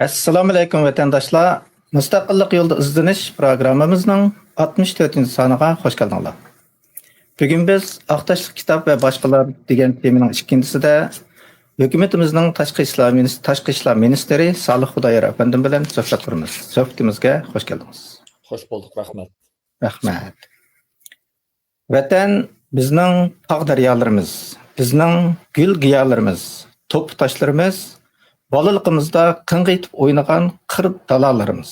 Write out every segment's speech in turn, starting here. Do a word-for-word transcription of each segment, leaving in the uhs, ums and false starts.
ئەسسالامۇئەلەيكۇم، ۋەتەنداشلار! مۇستەقىللىق يولىدا ئىزدىنىش پروگراممىمىزنىڭ ئاتمىش تۆتىنچى سانىغا خوش كەلدىڭلار. بۈگۈن بىز ئاق تاشلىق كىتاب ۋە باشقىلار دېگەن تېمىنىڭ ئىككىنچىسىدە ھۆكۈمىتىمىزنىڭ تاشقى ئىشلار مىنىس-، تاشقى ئىشلار مىنىستىرى سالىھ خۇدايار ئەپەندىم بىلەن سۆھبەت قۇرىمىز. سۆھبىتىمىزگە خوش كەلدىڭىز. خوش بولدۇق، رەھمەت. رەھمەت. ۋەتەن بىزنىڭ تاغ-دەريالىرىمىز، بىزنىڭ گۈل-گىيالىرىمىز، توپا-تاشلىرىمىز، بالىلىقىمىزدا قىڭغىيتىپ ئوينىغان قىر دالالىرىمىز،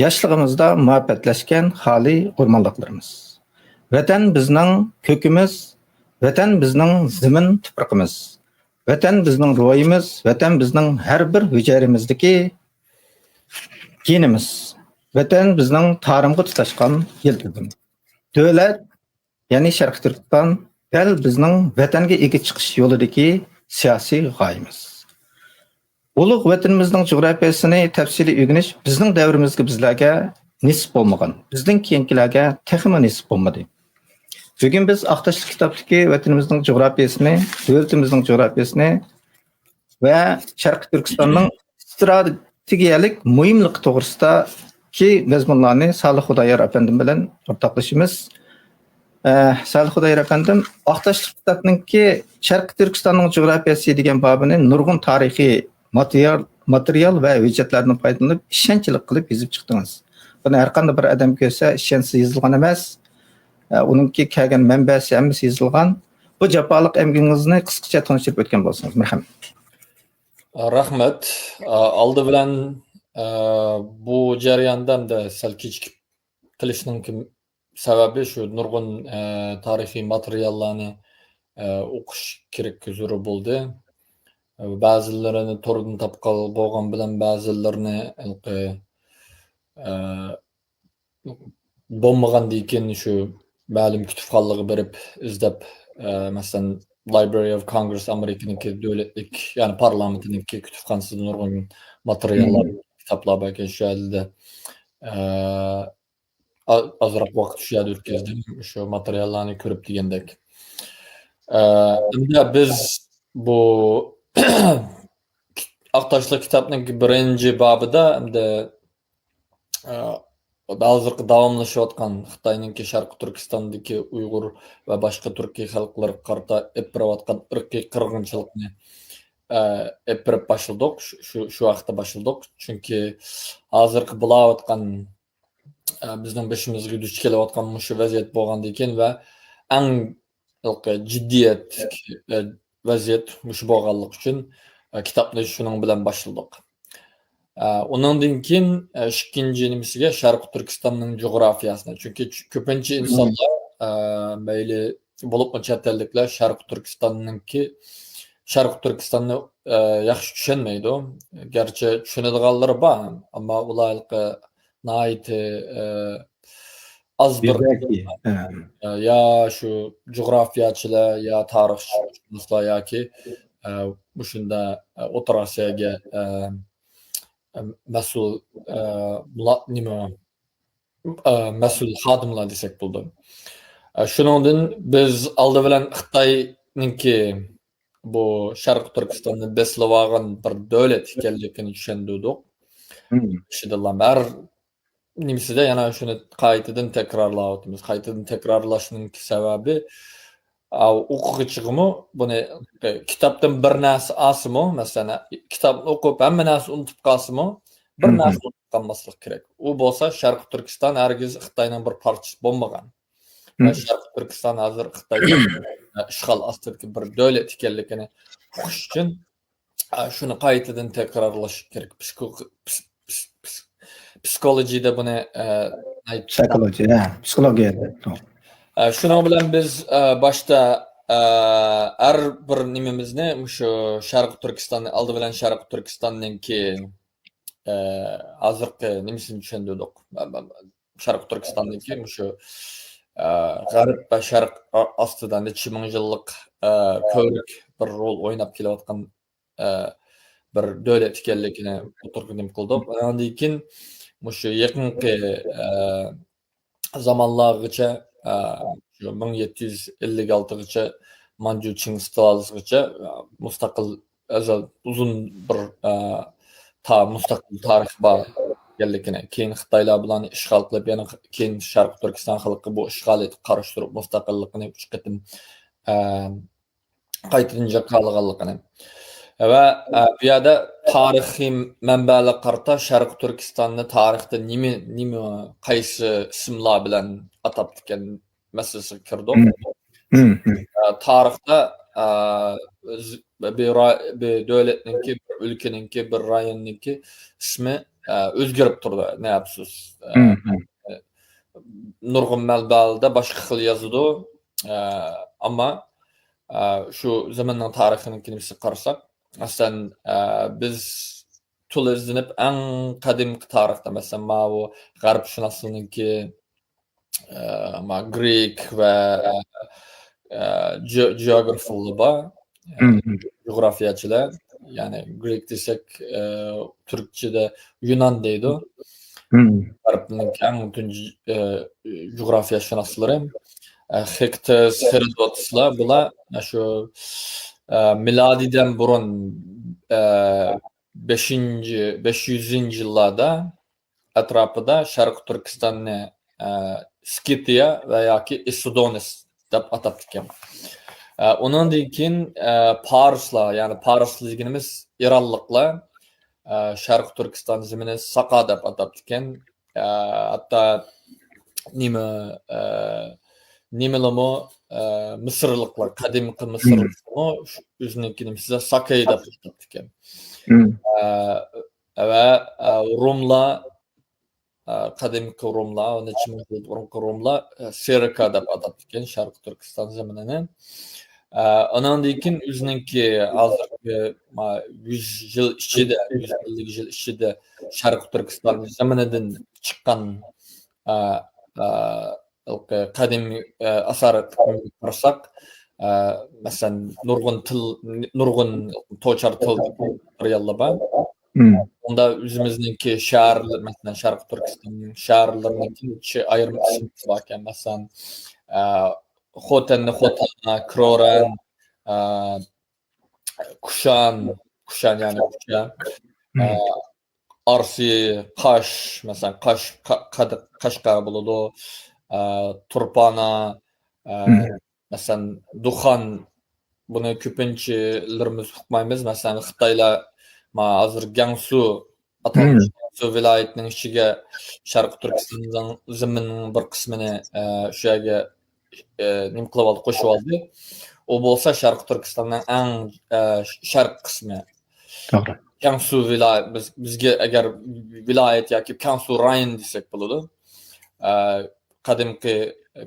ياشلىقىمىزدا مۇھەببەتلەشكەن خالىي ئورمانلىقلىرىمىز. ۋەتەن بىزنىڭ كۆكىمىز، ۋەتەن بىزنىڭ زېمىن تۇپرىقىمىز، ۋەتەن بىزنىڭ روھىمىز، ۋەتەن بىزنىڭ ھەر بىر ھۈجەيرىمىزدىكى گېنىمىز، ۋەتەن بىزنىڭ تارىمغا تۇتاشقان يىلتىزىمىز. دۆلەت، يەنى شەرقىي تۈركىستان دەل بىزنىڭ ۋەتەنگە ئىگە چىقىش يولىدىكى سىياسىي غايىمىز. ئۇلۇغ ۋەتىنىمىزنىڭ جۇغراپىيەسىنى تەپسىلىي ئۆگىنىش بىزنىڭ دەۋرىمىزگە بىزلەرگە نېسىپ بولمىغان، بىزدىن كېيىنكىلەرگە تېخىمۇ نېسىپ بولمىدى. بۈگۈن بىز ئاق تاشلىق كىتابتىكى ۋەتىنىمىزنىڭ جۇغراپىيەسىنى، دۆلىتىمىزنىڭ جۇغراپىيەسىنى ۋە شەرقىي تۈركىستاننىڭ ئىستراتېگىيەلىك مۇھىملىقى توغرىسىدىكى مەزمۇنلارنى سالىھ خۇدايار ئەپەندىم بىلەن ئورتاقلىشىمىز. ئە، سالىھ خۇدايار ئەپەندىم، ئاق تاشلىق كىتابنىڭكى شەرقىي تۈركىستاننىڭ جۇغراپىيەسى دېگەن بابىنى نۇرغۇن تارىخىي ماتېرىيال، ماتېرىيال ۋە ھۆججەتلەردىن پايدىلىنىپ ئىشەنچلىك قىلىپ يېزىپ چىقتىڭىز. بۇنى ھەر قانداق بىر ئادەم كۆرسە ئىشەنسە يېزىلغان ئەمەس. ئە، ئۇنىڭكى كەلگەن مەنبەسى ھەممىسى يېزىلغان. بۇ جاپالىق ئەمگىكىڭىزنى قىسقىچە تونۇشتۇرۇپ ئۆتكەن بولسىڭىز، مەرھەمەت. رەھمەت. ئالدى بىلەن، بۇ جەرياندا ئەمدى سەل كېچىكىپ قېلىشنىڭ سەۋەبى شۇ نۇرغۇن، تارىخىي ماتېرىياللارنى، ئوقۇش كېرەك، زۆرۈر بولدى. بەزىلىرىنى توردىن تاپقىلى بولغان بىلەن بەزىلىرىنى ھېلىقى، بولمىغاندىن كېيىن شۇ مەلۇم كۇتۇپخانىلارغا بېرىپ ئىزدەپ، ئە، مەسىلەن، Library of Congress ئامېرىكىنىڭكى دۆلەتلىك، يەنى پارلامېنتىنىڭكى كۇتۇپخانىسىدا نۇرغۇن ماتېرىياللار، كىتابلار باركەن، شۇ يەردە، ئە، ئا-، ئازراق ۋاقىت شۇ يەردە ئۆتكۈزدۈم، شۇ ماتېرىياللارنى كۆرۈپ دېگەندەك. ئە، ئەمدى بىز بۇ ئاق تاشلىق كىتابنىڭ بىرىنچى بابىدا ئەمدى ئە، ھازىرقى داۋاملىشىۋاتقان خىتاينىڭكى شەرقىي تۈركىستاندىكى ئۇيغۇر ۋە باشقا تۈركىي خەلقلەرگە قارىتا ئېلىپ بېرىۋاتقان ئىرقىي قىرغىنچىلىقنى، ئە، ئېلىپ بېرىپ باشلىدۇق. شۇ، شۇ، شۇ ھەقتە باشلىدۇق. چۈنكى ھازىرقى بولاۋاتقان، ئە، بىزنىڭ بېشىمىزغا دۇچ كېلىۋاتقان مۇشۇ ۋەزىيەت بولغاندىن كېيىن ۋە ئەڭ ھېلىقى جىددىيەتلىك، ئە، ۋەزىيەت مۇشۇ بولغانلىقى ئۈچۈن، ئە، كىتابنى شۇنىڭ بىلەن باشلىدۇق. ئە، ئۇنىڭدىن كېيىن، ئە، ئىككىنچى نېمىسىگە شەرقىي تۈركىستاننىڭ جۇغراپىيەسىنى. چۈنكى چ-، كۆپىنچە ئىنسانلار، ئە، مەيلى بولۇپمۇ چەت ئەللىكلەر شەرقىي تۈركىستاننىڭكى، شەرقىي تۈركىستاننى، ئە، ياخشى چۈشەنمەيدۇ. گەرچە چۈشىنىدىغانلىرى بار، ئەمما ئۇلار ھېلىقى ناھايىتى، ئە، ئاز بىر، يا شۇ جۇغراپىيەچىلەر، يا تارىخشۇناسلار ياكى، ئە، مۇشۇنداق، ئە، ئوتتۇرا ئاسىياگە، ئە، مەسئۇل، ئە، مۇلا-، نېمە، ئە، مەسئۇل خادىملار دېسەك بولىدۇ. ئە، شۇنىڭدىن بىز ئالدى بىلەن خىتاينىڭكى بۇ شەرقىي تۈركىستاننى بېسىلىۋالغان بىر دۆلەت ئىكەنلىكىنى چۈشەندۈردۇق. ئىچىدىنلا ھەر نېمىسىدە يەنە شۇنى قايتىدىن تەكرارلاۋاتىمىز. قايتىدىن تەكرارلاشنىڭ سەۋەبى، ئا، ئوقۇغۇچىغىمۇ بۇنى، ئە، كىتابتىن بىر نەرسە ئالسىمۇ، مەسىلەن، كىتابنى ئوقۇپ ھەممە نەرسە ئۇنتۇپ قالسىمۇ، بىر نەرسە ئۇنتۇپ قالماسلىق كېرەك. ئۇ بولسا شەرقىي تۈركىستان ھەرگىز خىتاينىڭ بىر پارچىسى بولمىغان. ۋە شەرقىي تۈركىستان ھازىر خىتاي ئىشغال ئاستىدىكى بىر دۆلەت ئىكەنلىكىنى ئۇقۇش ئۈچۈن، ئە، شۇنى قايتىدىن تەكرارلاش كېرەك. پسىخو-، پس-، پس-، پس-، پسىخولوگىيەدە بۇنى، ئە، پسىخولوگىيە، ھە، پسىخولوگىيەدە. ئە، شۇنىڭ بىلەن بىز، ئە، باشتا، ئە، ھەر بىر نېمىمىزنى مۇشۇ شەرقىي تۈركىستاننى، ئالدى بىلەن شەرقىي تۈركىستاننىڭكى، ئە، ھازىرقى نېمىسىنى چۈشەندۈردۇق. شەرقىي تۈركىستاندىكى مۇشۇ، ئە، غەرب ۋە شەرق ئا-، ئاستىدا نەچچە مىڭ يىللىق، ئە، كۆۋرۈك بىر رول ئويناپ كېلىۋاتقان، ئە، بىر دۆلەت ئىكەنلىكىنى ئوتتۇرىغا نېمە قىلدۇق. ئاندىن كېيىن مۇشۇ يېقىنقى، ئە، زامانلارغىچە، ئە، شۇ مىڭ يەتتە يۈز ئەللىك ئالتىغىچە مانجۇ چىڭ سۇلالىسىغىچە، ئە، مۇستەقىل ئەزەل ئۇزۇن بىر، ئە، تا-، مۇستەقىل تارىخى بار ئىكەنلىكىنى، كېيىن خىتايلار بۇلارنى ئىشغال قىلىپ، يەنە كېيىن شەرقىي تۈركىستان خەلقى بۇ ئىشغالىيەتكە قارشى تۇرۇپ، مۇستەقىللىقىنى ئۈچ قېتىم، ئە، قايتىدىن جاكارلىغانلىقىنى ۋە، ئە، بۇ يەردە تارىخىي مەنبەلەرگە قارىتا شەرقىي تۈركىستاننى تارىختا نېمە، نېمە، قايسى ئىسىملار بىلەن ئاتاپتىكەن مەسىلىسىگە كىردۇق. ئە، تارىختا، ئە، بىر، بىر دۆلەتنىڭكى، بىر ئۆلكىنىڭكى، بىر رايوننىڭكى ئىسمى، ئە، ئۆزگىرىپ تۇرىدۇ، نەپسۇس. ئە، نۇرغۇن مەنبەلەردە باشقا خىل يازىدۇ. ئە، ئەمما، ئە، شۇ زېمىننىڭ تارىخىنىڭكى نېمىسىگە قارىساق، مەسىلەن، ئە، بىز تولا ئىزدىنىپ، ئەڭ قەدىمكى تارىختا، مەسىلەن، ماۋۇ غەربشۇناسلىرنىڭكى، ئە، ما، گرېك ۋە، ئە، جېئو-، جېئوگرافلار بار، ئە، جۇغراپىيەچىلەر. يەنى گرېك دېسەك، ئە، تۈركچىدە يۇنان دەيدۇ. غەربنىڭ ئەڭ تۇنجى، ئە، جۇغراپىيەشۇناسلىرى، ئە، خېكتىس، ھېرودوتۇسلار، بۇلار شۇ، ئە، مىلادىدىن بۇرۇن، ئە، بەشىنچى، بەش يۈزىنچى يىللاردا ئەتراپىدا شەرقىي تۈركىستاننى، ئە، سكىتىيە ۋە ياكى ئىسىدونىس دەپ ئاتاپتىكەن. ئە، ئۇنىڭدىن كېيىن، ئە، پارسلار، يەنى پارسلار دېگىنىمىز ئىرانلىقلار، ئە، شەرقىي تۈركىستان زېمىنى ساقا دەپ ئاتاپتىكەن. ئە، ھەتتا نېمە، ئە، نېمىلىمۇ، ئە، مىسىرلىقلار، قەدىمكى مىسىرلىقلارمۇ شۇ ئۆزىنىڭكى نېمىسىدە ساكەي دەپ ئاتاپتىكەن. ئە، ۋە، ئە، روملار، ئە، قەدىمكى روملار، نەچچە مىڭ يىل بۇرۇنقى روملار، ئە، سېركا دەپ ئاتاپتىكەن شەرقىي تۈركىستان زېمىنىنى. ئە، ئاناندىن كېيىن ئۆزىنىڭكى ھازىرقى، ما، يۈز يىل ئىچىدە، يۈز ئەللىك يىل ئىچىدە شەرقىي تۈركىستان زېمىنىدىن چىققان، ئە، ئە، ھېلىقى قەدىمىي، ئە، ئاسارەتلىكلەرگە قارىساق، ئە، مەسىلەن، نۇرغۇن تىل، نۇرغۇن توچار تىل ماتېرىياللار بار. ئۇندا ئۆزىمىزنىڭكى شەھەرلەر، مەسىلەن، شەرقىي تۈركىستاننىڭ شەھەرلىرىنىڭكى نەچچە ئايرىم ئىسىملىرى باركەن. مەسىلەن، ئە، خوتەننى خوتەنا، كروران، ئە، كۇشان، كۇشان يەنى كۇشا، ئە، ئارسى، قاش، مەسىلەن، قاش، قا-، قاد-، قەشقەر بولىدۇ، ئە، تۇرپانا، ئە، مەسىلەن، دۇخان، بۇنى كۆپىنچىلىرىمىز ئۇقمايمىز. مەسىلەن، خىتايلار، ما، ھازىر گەڭسۇ ئاتالمىش گەڭسۇ ۋىلايىتىنىڭ ئىچىگە شەرقىي تۈركىستاننىڭ زېمىنىنىڭ بىر قىسمىنى، ئە، شۇ يەرگە، ئە، نېمە قىلىۋالدى، قوشۇۋالدى. ئۇ بولسا شەرقىي تۈركىستاننىڭ ئەڭ، ئە، شەرق قىسمى. توغرا. گەڭسۇ ۋىلايەت، بىز، بىزگە ئەگەر ۋىلايەت ياكى كەڭسۇ رايون دېسەك بولىدۇ. ئە، قەدىمكى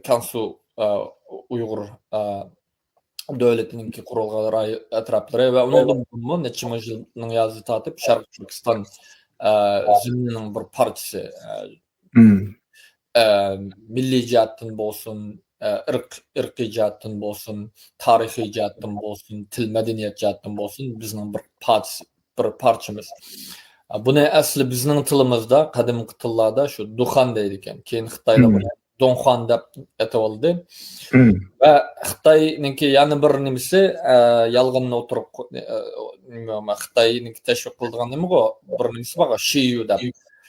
كەڭسۇ، ئە، ئۇيغۇر، ئە، دۆلىتىنىڭكى قۇرۇلغان راي-، ئەتراپلىرى ۋە ئۇنىڭدىن بۇرۇنمۇ نەچچە مىڭ يىلنىڭ يازى تارتىپ شەرقىي تۈركىستان، ئە، زېمىنىنىڭ بىر پارچىسى، ئە، ئە، مىللىي جەھەتتىن بولسۇن، ئە، ئىرق-، ئىرقىي جەھەتتىن بولسۇن، تارىخىي جەھەتتىن بولسۇن، تىل مەدەنىيەت جەھەتتىن بولسۇن، بىزنىڭ بىر پارچىسى، بىر پارچىمىز. ئە، بۇنى ئەسلى بىزنىڭ تىلىمىزدا، قەدىمكى تىللاردا شۇ دۇخان دەيدىكەن. كېيىن خىتايلار بۇنى دۇڭخۇەن دەپ ئېتىۋالدى. ۋە خىتاينىڭكى يەنە بىر نېمىسى، ئە، يالغاننى ئوتتۇرىغا قو-، ئە، نېمە، خىتاينىڭكى تەشۋىق قىلىدىغان نېمىغۇ؟ بىر نېمىسى بارغۇ، شىيۇ دەپ.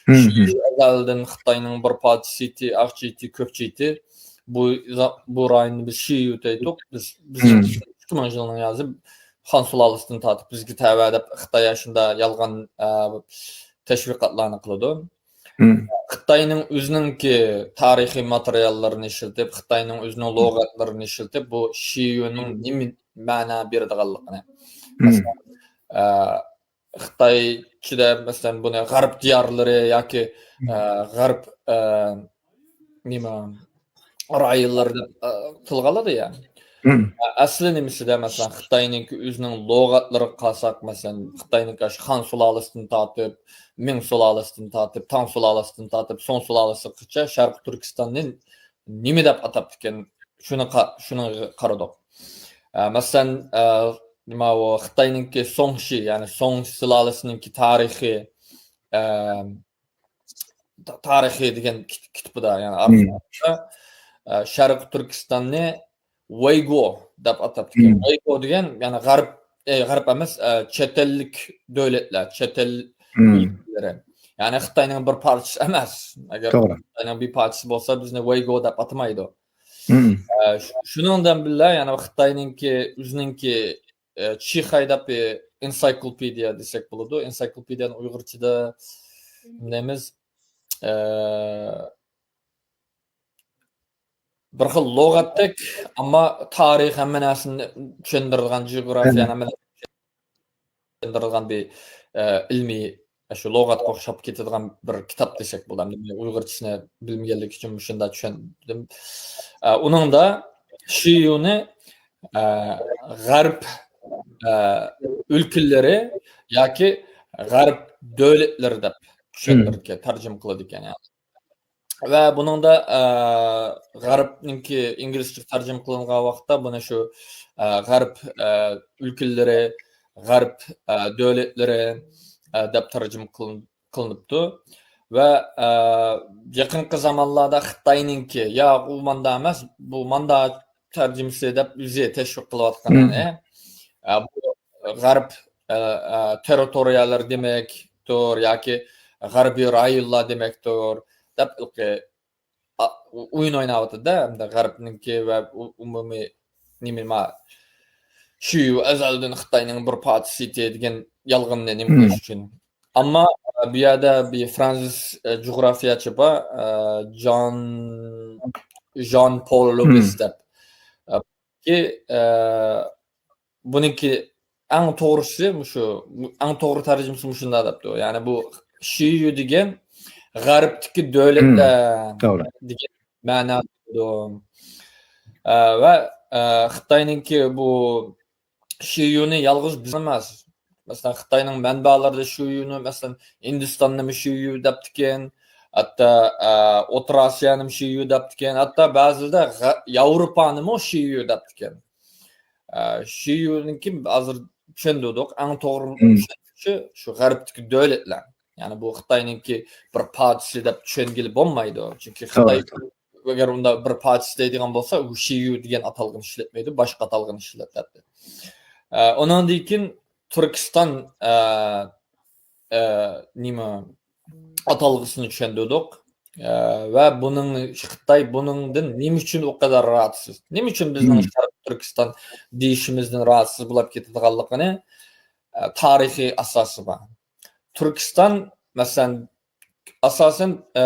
شىيۇ ئەزەلدىن خىتاينىڭ بىر پارچىسى ئىدى، ئاقچى ئىدى، كۆكچى ئىدى. بۇ زا-، بۇ رايوننى بىز شىيۇ دەيتتۇق. بىز، بىز ئىككى مىڭ يىلنىڭ يازى خان سۇلالىسىدىن تارتىپ بىزگە تەۋە دەپ خىتاي شۇنداق يالغان، ئە، تەشۋىقاتلارنى قىلىدۇ. خىتاينىڭ ئۆزىنىڭكى تارىخىي ماتېرىياللىرىنى ئىشلىتىپ، خىتاينىڭ ئۆزىنىڭ لۇغەتلىرىنى ئىشلىتىپ، بۇ شىيۇنىڭ نېمە مەنە بېرىدىغانلىقىنى. مەسىلەن، ئە، خىتايچىدە، مەسىلەن، بۇنى غەرب دىيارلىرى ياكى، ئە، غەرب، ئە، نېمە، رايونلىرى دەپ، ئە، تىلغا ئالىدۇ يا. ئەسلى نېمىسىدە، مەسىلەن، خىتاينىڭكى ئۆزىنىڭ لۇغەتلىرىگە قارىساق، مەسىلەن، خىتاينىڭكى ئاشۇ خان سۇلالىسىدىن تارتىپ، مىڭ سۇلالىسىدىن تارتىپ، تاڭ سۇلالىسىدىن تارتىپ، سۇڭ سۇلالىسىغىچە شەرقىي تۈركىستاننى نېمە دەپ ئاتاپتىكەن، شۇنى قا-، شۇنىڭغا قارىدۇق. ئە، مەسىلەن، ئە، ماۋۇ خىتاينىڭكى سۇڭشى، يەنى سۇڭ سۇلالىسىنىڭكى تارىخى، ئە، تا-، تارىخى دېگەن كىت-، كىتابىدا، يەنى ئارخىپتا، ئە، شەرقىي تۈركىستاننى ۋەيگو دەپ ئاتاپتىكەن. ۋەيگو دېگەن، يەنى غەرب، ئە، غەرب ئەمەس، ئە، چەت ئەللىك دۆلەتلەر، چەت ئەل، مم. يەنى خىتاينىڭ بىر پارچىسى ئەمەس. ئەگەر توغرا. خىتاينىڭ بىر پارچىسى بولسا، بىزنى ۋەيگو دەپ ئاتىمايدۇ. مم. ئە، ش-، شۇنىڭ بىلەن بىللە، يەنى خىتاينىڭكى ئۆزىنىڭكى، ئە، چىخاي دەپ، ئە، ئېنسايكلوپېدىيە دېسەك بولىدۇ. ئېنسايكلوپېدىيەنى ئۇيغۇرچىدا نېمىز، ئە، بىر خىل لۇغەتتەك، ئەمما تارىخ، ھەممە نەرسىنى چۈشەندۈرىدىغان، جۇغراپىيەنى، ھەممە نەرسىنى چۈشەندۈرىدىغان بىر، ئە، ئىلمىي، شۇ لۇغەتكە ئوخشاپ كېتىدىغان بىر كىتاب دېسەك بولىدۇ. ئەمدى مەن ئۇيغۇرچىسىنى بىلمىگەنلىكى ئۈچۈن مۇشۇنداق چۈشەندىم. ئە، ئۇنىڭدا شىيۇنى، ئە، غەرب، ئە، ئۆلكىلىرى ياكى غەرب دۆلەتلىرى دەپ چۈشەندۈرىدىكەن، تەرجىمە قىلىدىكەن. يەنى. ۋە بۇنىڭدا، ئە، غەربنىڭكى ئىنگلىزچە تەرجىمە قىلىنغان ۋاقىتتا بۇنى شۇ، ئە، غەرب، ئە، ئۆلكىلىرى، غەرب، ئە، دۆلەتلىرى، ئە، دەپ تەرجىمە قىلىن-، قىلىنىپتۇ. ۋە، ئە، يېقىنقى زامانلاردا خىتاينىڭكى، ياق، ئۇ ماندا ئەمەس، بۇ ماندا تەرجىمىسى دەپ ئۆزى تەشۋىق قىلىۋاتقان، يەنى، ئە، بۇ غەرب، ئە، ئە، تېررىتورىيەلىرى دېمەكتۇر ياكى غەربىي رايونلار دېمەكتۇر دەپ، ئا، ئويۇن ئويناۋاتىدۇ-دە، ئەمدى غەربنىڭكى ۋە ئۇ-، ئومۇمىي نېمە، ما، شىيۇ ئەزەلدىن خىتاينىڭ بىر پارچىسى دېگەن يالغاننى نېمە قىلىش ئۈچۈن. ئەمما، ئە، بۇ يەردە بىر فرانسىز، ئە، جۇغراپىيەچى بار، ئە، جان، ژان پول لوپېس دەپ. ئە، كى، ئە، بۇنىڭكى ئەڭ توغرىسى مۇشۇ، ئەڭ توغرا تەرجىمىسى مۇشۇنداق دەپتۇ. يەنى بۇ شىيۇ دېگەن غەربتىكى دۆلەتلەر دېگەن مەنە بېرىدۇ. ئە، ۋە، ئە، خىتاينىڭكى بۇ شىيۇنى يالغۇز بىز ئەمەس. مەسىلەن، خىتاينىڭ مەنبەلىرىدە شىيۇنى، مەسىلەن، ھىندىستاننىمۇ شىيۇ دەپتىكەن، ھەتتا، ئە، ئوتتۇرا ئاسىيانىمۇ شىيۇ دەپتىكەن، ھەتتا بەزىدە غە-، ياۋروپانىمۇ شىيۇ دەپتىكەن. ئە، شىيۇنىڭكى ھازىر چۈشەندۈردۇق. ئەڭ توغرا چۈشەندۈرۈشى شۇ غەربتىكى دۆلەتلەر. يەنى بۇ خىتاينىڭكى بىر پارچىسى دەپ چۈشەنگىلى بولمايدۇ. چۈنكى خىتاي ئەگەر ئۇنداق بىر پارچىسى دەيدىغان بولسا، ئۇ شىيۇ دېگەن ئاتالغۇنى ئىشلەتمەيدۇ، باشقا ئاتالغۇنى ئىشلىتەتتى. ئە، ئۇنىڭدىن كېيىن تۈركىستان، ئە، ئە، نېمە، ئاتالغۇسىنى چۈشەندۈردۇق. ئە، ۋە بۇنىڭ، خىتاي بۇنىڭدىن نېمە ئۈچۈن ئۇ قەدەر راھەتسىز؟ نېمە ئۈچۈن بىزنىڭ شەرقىي تۈركىستان دېيىشىمىزدىن راھەتسىز بولۇپ كېتىدىغانلىقىنى، ئە، تارىخىي ئاساسى بار. تۈركىستان، مەسىلەن، ئاساسەن، ئە،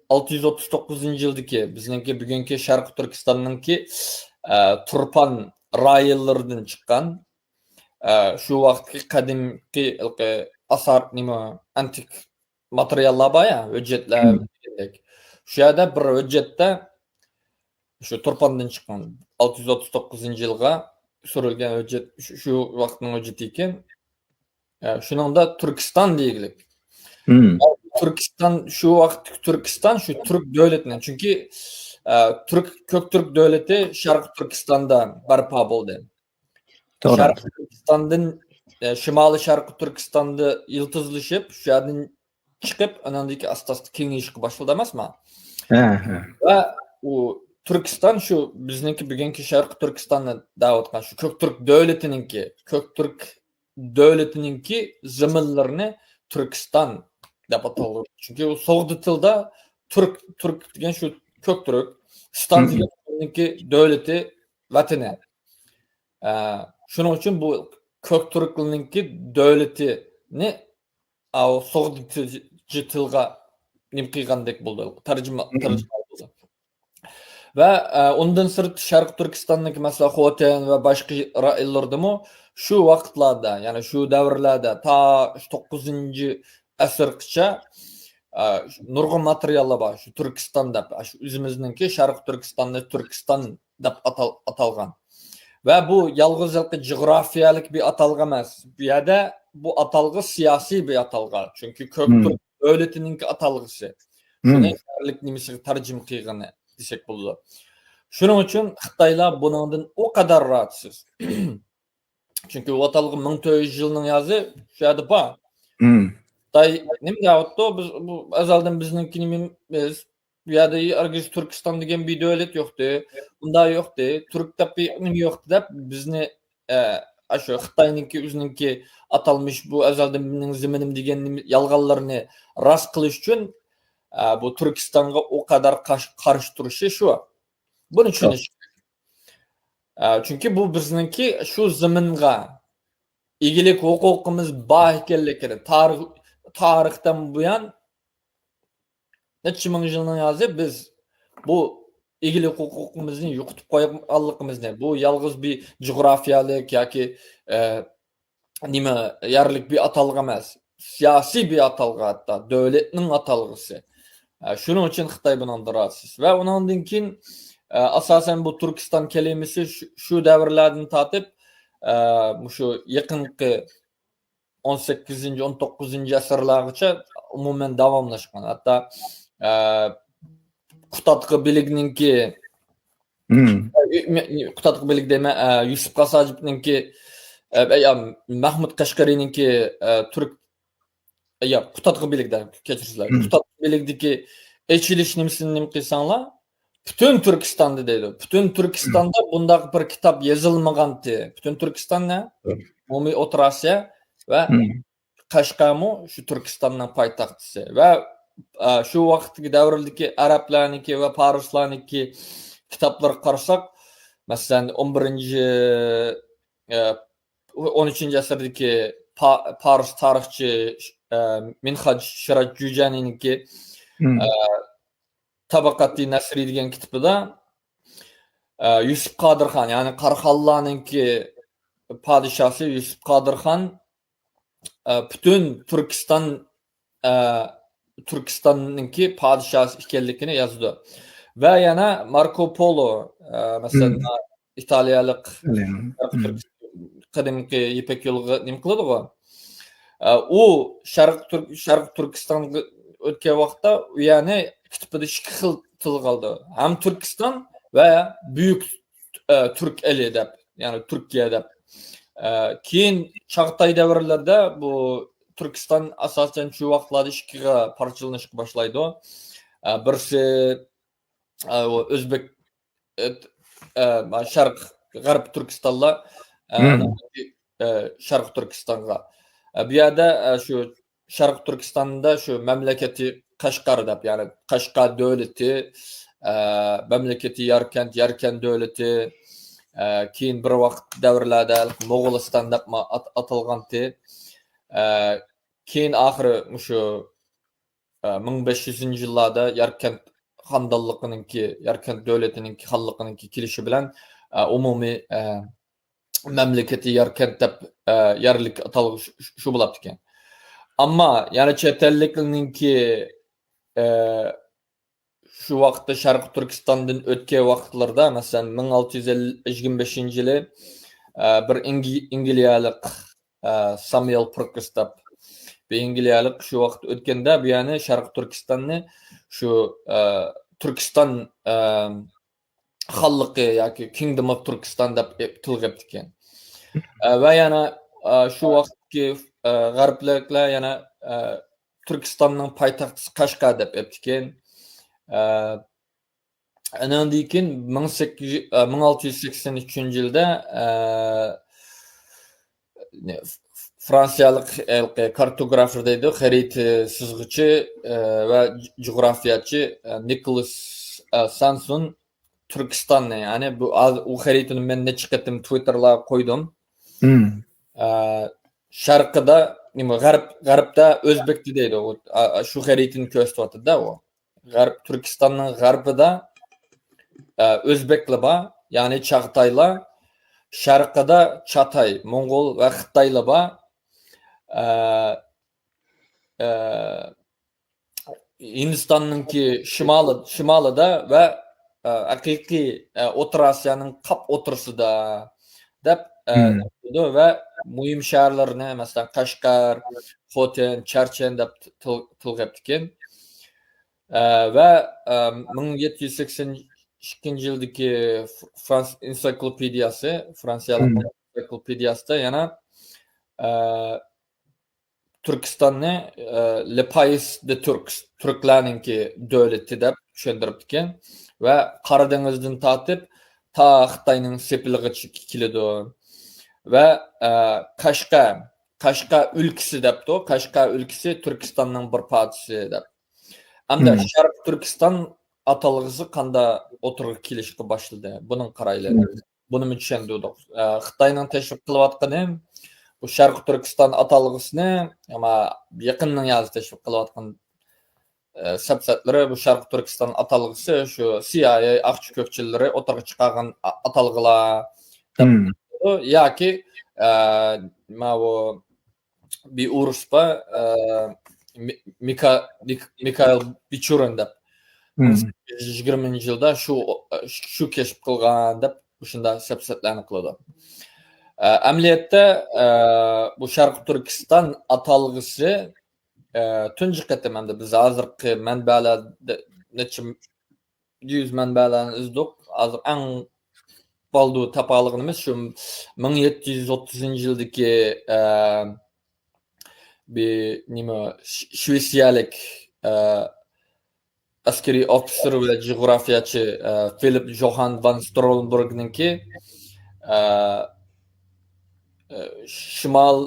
ئالتە يۈز ئوتتۇز توققۇزىنچى يىلدىكى بىزنىڭكى بۈگۈنكى شەرقىي تۈركىستاننىڭكى، ئە، تۇرپان رايونلىرىدىن چىققان، ئە، شۇ ۋاقىتتىكى قەدىمكى ھېلىقى ئاسار، نېمە، ئەنتىك ماتېرىياللار بار يا، ھۆججەتلەر دېگەندەك. شۇ يەردە بىر ھۆججەتتە شۇ تۇرپاندىن چىققان، ئالتە يۈز ئوتتۇز توققۇزىنچى يىلغا سۈرۈلگەن ھۆججەت، شۇ، شۇ ۋاقىتنىڭ ھۆججىتى ئىكەن. ئە، شۇنىڭدا تۈركىستان دېگۈلۈك. تۈركىستان، شۇ ۋاقىتتىكى تۈركىستان شۇ تۈرك دۆلىتىنىڭ، چۈنكى، ئە، تۈرك، كۆك تۈرك دۆلىتى شەرقىي تۈركىستاندا بەرپا بولدى. توغرا. شەرقىي تۈركىستاندىن، ئە، شىمالىي شەرقىي تۈركىستاندا يىلتىزلىشىپ، شۇ يەردىن چىقىپ، ئاناندىن كېيىن ئاستا-ئاستا كېڭىيىشكە باشلىدى ئەمەسما؟ ھە، ھە. ۋە ئۇ تۈركىستان شۇ بىزنىڭكى بۈگۈنكى شەرقىي تۈركىستاننى دەۋاتقان شۇ كۆك تۈرك دۆلىتىنىڭكى، كۆك تۈرك دۆلىتىنىڭكى زېمىنلىرىنى تۈركىستان دەپ ئاتالغان. چۈنكى ئۇ سوغدى تىلدا تۈرك، تۈرك دېگەن شۇ كۆك تۈرك، ستان دېگەن ئۇنىڭكى دۆلىتى، ۋەتىنى. ئە، شۇنىڭ ئۈچۈن بۇ كۆك تۈركلەرنىڭكى دۆلىتىنى ئاۋۇ سوغدى تىلغا نېمە قىلغاندەك بولدى، تەرجىمە، تەرجىمە قىلدى. ۋە، ئە، ئۇندىن سىرت شەرقىي تۈركىستاننىڭكى، مەسىلەن، خوتەن ۋە باشقا رايونلىرىدىمۇ شۇ ۋاقىتلاردا، يەنى شۇ دەۋرلەردە تا شۇ توققۇزىنچى ئەسىرگىچە، ئە، نۇرغۇن ماتېرىياللار بار. شۇ تۈركىستان دەپ، شۇ ئۆزىمىزنىڭكى شەرقىي تۈركىستاننى تۈركىستان دەپ ئاتال-، ئاتالغان. ۋە بۇ يالغۇز ھېلىقى جۇغراپىيەلىك بىر ئاتالغۇ ئەمەس. بۇ يەردە بۇ ئاتالغۇ سىياسىي بىر ئاتالغۇ. چۈنكى كۆك تۈرك دۆلىتىنىڭكى ئاتالغۇسى. شۇنى يەرلىك نېمىسىگە تەرجىمە قىلغىنى دېسەك بولىدۇ. شۇنىڭ ئۈچۈن خىتايلار بۇنىڭدىن ئۇ قەدەر راھەتسىز. چۈنكى ئۇ ئاتالغۇ مىڭ تۆت يۈز يىلنىڭ يازى شۇ يەردە بار. خىتاي نېمە دەۋاتىدۇ؟ بىز بۇ ئەزەلدىن بىزنىڭكى نېمىمىز، بۇ يەردە ھەرگىز تۈركىستان دېگەن بىر دۆلەت يوقتى، ئۇنداق يوقتى، تۈرك دەپ بىر نېمە يوقتى دەپ بىزنى، ئە، ئاشۇ خىتاينىڭكى ئۆزىنىڭكى ئاتالمىش بۇ ئەزەلدىن مېنىڭ زېمىنىم دېگەن نېمە-، يالغانلىرىنى راست قىلىش ئۈچۈن، ئە، بۇ تۈركىستانغا ئۇ قەدەر قاش-، قارشى تۇرۇشى شۇ. بۇنى چۈشىنىش كېرەك. ئە، چۈنكى بۇ بىزنىڭكى شۇ زېمىنغا ئىگىلىك ھوقۇقىمىز بار ئىكەنلىكىنى، تارىخ، تارىختىن بۇيان نەچچە مىڭ يىلنىڭ ھازىر بىز بۇ ئىگىلىك ھوقۇقىمىزنى يوقىتىپ قويغانلىقىمىزنى، بۇ يالغۇز بىر جۇغراپىيەلىك ياكى، ئە، نېمە، يەرلىك بىر ئاتالغۇ ئەمەس، سىياسىي ببىر ئاتالغۇ، ھەتتا دۆلەتنىڭ ئاتالغۇسى. ئە، شۇنىڭ ئۈچۈن خىتاي بۇنىڭدىن رازى. ۋە ئۇنىڭدىن كېيىن، ئە، ئاساسەن بۇ تۈركىستان كەلىمىسى شۇ، شۇ دەۋرلەردىن تارتىپ، ئە، مۇشۇ يېقىنقى ئون سەككىزىنچى، ئون توققۇزىنچى ئەسىرلەرگىچە ئومۇمەن داۋاملاشقان. ھەتتا، ئە، قۇتادغۇ بىلىگنىڭكى، قۇتادغۇ بىلىگ دەيمەن، ئە، يۈسۈپ خاس ھاجىپنىڭكى، ئە، ئە، مەھمۇد قەشقەرىنىڭكى، ئە، تۈرك، ئە، ياق، قۇتادغۇ بىلىگ دە، كەچۈرسىلەر. قۇتادغۇ بىلىگدىكى ئېچىلىش نېمىسىنى نېمە قىلساڭلار، پۈتۈن تۈركىستاندا دەيدۇ. پۈتۈن تۈركىستاندا بۇنداق بىر كىتاب يېزىلمىغانتى. پۈتۈن تۈركىستان نە؟ ئومۇمىي ئوتتۇرا ئاسىيا ۋە قەشقەرمۇ شۇ تۈركىستاننىڭ پايتەختىسى. ۋە، ئە، شۇ ۋاقىتتىكى دەۋردىكى ئەرەبلەرنىڭكى ۋە پارسلارنىڭكى كىتابلىرىغا قارىساق، مەسىلەن، ئون بىرىنچى، ئە، ئون ئۈچىنچى ئەسىردىكى پا-، پارس تارىخچى، ئە، مىنھاج شىراج جۈجەنىنىڭكى، ئە، تاباقاتى نەسرى دېگەن كىتابىدا، ئە، يۈسۈپ قادىرخان، يەنى قاراخانلارنىڭكى پادىشاسى يۈسۈپ قادىرخان، ئە، پۈتۈن تۈركىستان، ئە، تۈركىستاننىڭكى پادىشاسى ئىكەنلىكىنى يازىدۇ. ۋە يەنە ماركو پولو، ئە، مەسىلەن، ئىتالىيەلىك قەدىمكى يىپەك يولىغا نېمە قىلىدىغۇ؟ ئە، ئۇ شەرق تۈرك-، شەرق تۈركىستانغا ئۆتكەن ۋاقىتتا ئۇ يەرنى كىتابىدا ئىككى خىل تىلغا ئالدى. ھەم تۈركىستان ۋە بۈيۈك، ئە، تۈرك ئېلى دەپ، يەنى تۈركىيە دەپ. ئە، كېيىن چاغتاي دەۋرلىرىدە بۇ تۈركىستان ئاساسەن شۇ ۋاقىتلاردا ئىككىگە پارچىلىنىشقا باشلايدۇ. ئە، بىرسى، ئە، ئۇ ئۆزبېك، ئە، ئە، شەرق، غەرب تۈركىستانلار، ئە، ئە، شەرق تۈركىستانغا. ئە، بۇ يەردە، ئە، شۇ شەرق تۈركىستاندا شۇ مەملىكىتى قەشقەر دەپ، يەنى قەشقەر دۆلىتى، ئە، مەملىكىتى ياركەنت، ياركەنت دۆلىتى، ئە، كېيىن بىر ۋاقىت دەۋرلەردە موغۇلىستان دەپمۇ ئات-، ئاتالغانتى. ئە، كېيىن ئاخىرى مۇشۇ، ئە، مىڭ بەش يۈزىنچى يىللاردا ياركەنت خاندانلىقىنىڭكى، ياركەنت دۆلىتىنىڭكى خانلىقىنىڭكى كېلىشى بىلەن، ئە، ئومۇمىي، ئە، مەملىكىتى ياركەنت دەپ، ئە، يەرلىك ئاتالغۇ شۇ، شۇ، شۇ بولاپتىكەن. ئەمما يەنە چەت ئەللىكلەرنىڭكى، ئە، شۇ ۋاقىتتا شەرقىي تۈركىستاندىن ئۆتكەن ۋاقىتلىرىدا، مەسىلەن، مىڭ ئالتە يۈز يىگىرمە بەشىنچى يىلى، ئە، بىر ئىنگلىيەلىك، ئە، سامۇئېل پىركىس دەپ بىر ئىنگلىيەلىك شۇ ۋاقىت ئۆتكەندە، بۇ يەرنى شەرقىي تۈركىستاننى شۇ، ئە، تۈركىستان، ئە، خانلىقى ياكى Kingdom of Turkistan دەپ ئېپ-، تىلغا ئېپتىكەن. ئە، ۋە يەنە، ئە، شۇ ۋاقىتتىكى، ئە، غەربلىكلەر يەنە، ئە، تۈركىستاننىڭ پايتەختىسى قەشقەر دەپ ئېپتىكەن. ئە، ئانىڭدىن كېيىن مىڭ سەككىز يۈز، ئە، مىڭ ئالتە يۈز سەكسەن ئۈچىنچى يىلدا، ئە، نە-، فرانسىيەلىك ھېلىقى كارتوگرافېر دەيدۇ، خەرىتە سىزغۇچى، ئە، ۋە جۇغراپىيەچى، ئە، نىكولاس، ئە، سانسون تۈركىستاننى، يەنى بۇ ھازىر ئۇ خەرىتىنى مەن نەچچە قېتىم تىۋىتتېرلارغا قويدۇم. ئە، شەرقىدە، نېمە، غەرب، غەربتە ئۆزبېكتە دەيدۇ. ئۇ، ئا، ئا، شۇ خەرىتىنى كۆرسىتىۋاتىدۇ-دە ئۇ. غەرب، تۈركىستاننىڭ غەربىدە، ئە، ئۆزبېكلار بار، يەنى چاغتايلار. شەرقىدە چاتاي، موڭغۇل ۋە خىتايلار بار. ئە، ئە، ھىندىستاننىڭكى شىمالى، شىمالىدا ۋە، ئە، ھەقىقىي، ئە، ئوتتۇرا ئاسىيانىڭ قاپ ئوتتۇرىسىدا دەپ، ئە، دەيدۇ ۋە مۇھىم شەھەرلىرىنى، مەسىلەن، قەشقەر، خوتەن، چەرچەن دەپ تىل-، تىلغا ئېپتىكەن. ئە، ۋە، ئە، مىڭ يەتتە يۈز سەكسەن ئىككىنچى يىلدىكى ف-، فرانس ئېنسىكلوپېدىيەسى، فرانسىيەلىك ئېنسىكلوپېدىيەسىدە يەنە، ئە، تۈركىستاننى، ئە، لە پايس دە تۈركس، تۈركلەرنىڭكى دۆلىتى دەپ چۈشەندۈرۈپتىكەن ۋە قارا دېڭىزدىن تارتىپ تا خىتاينىڭ سېپىلىغىچە كېلىدۇ. ۋە، ئە، قەشقەر، قەشقەر ئۆلكىسى دەپتۇ. قەشقەر ئۆلكىسى تۈركىستاننىڭ بىر پارچىسى دەپ. ئەمدى شەرقىي تۈركىستان ئاتالغۇسى قاندا ئوتتۇرىغا كېلىشكە باشلىدى؟ بۇنىڭ قارايلى. بۇنىمۇ چۈشەندۈردۇق. ئە، خىتاينىڭ تەشۋىق قىلىۋاتقىنى بۇ شەرقىي تۈركىستان ئاتالغۇسىنى، ئەمما يېقىندىن يازى تەشۋىق قىلىۋاتقان، ئە، سەپسەتلىرى بۇ شەرقىي تۈركىستان ئاتالغۇسى شۇ سىيائىي ئاقچى كۆكچىلىرى ئوتتۇرىغا چىقارغان ئا-، ئاتالغىلار دەپ ياكى، ئە، ماۋۇ بىر ئورۇس بار، ئە، مىكا-، مىك-، مىكائىل بىچۇرىن دەپ. مىڭ سەككىز يۈز يىگىرمىنچى يىلدا شۇ، شۇ كەشىپ قىلغان دەپ مۇشۇنداق سەپسەتلەرنى قىلىدۇ. ئە، ئەمەلىيەتتە، ئە، بۇ شەرقىي تۈركىستان ئاتالغۇسى، ئە، تۇنجى قېتىم ئەمدى بىز ھازىرقى مەنبەلەردە نەچچە يۈز مەنبەلەرنى ئىزدۇق. ھازىر ئەڭ بالدۇر تاپالىغىنىمىز شۇ مىڭ يەتتە يۈز ئوتتۇزىنچى يىلدىكى، ئە، بىر نېمە، ش-، شۋېتسىيەلىك، ئە، ئەسكىرىي ئوفىتسېر ۋە جۇغراپىيەچى، ئە، فىلىپ جوھان ۋان سترولېنبېرگنىڭكى، ئە، ئە، شىمال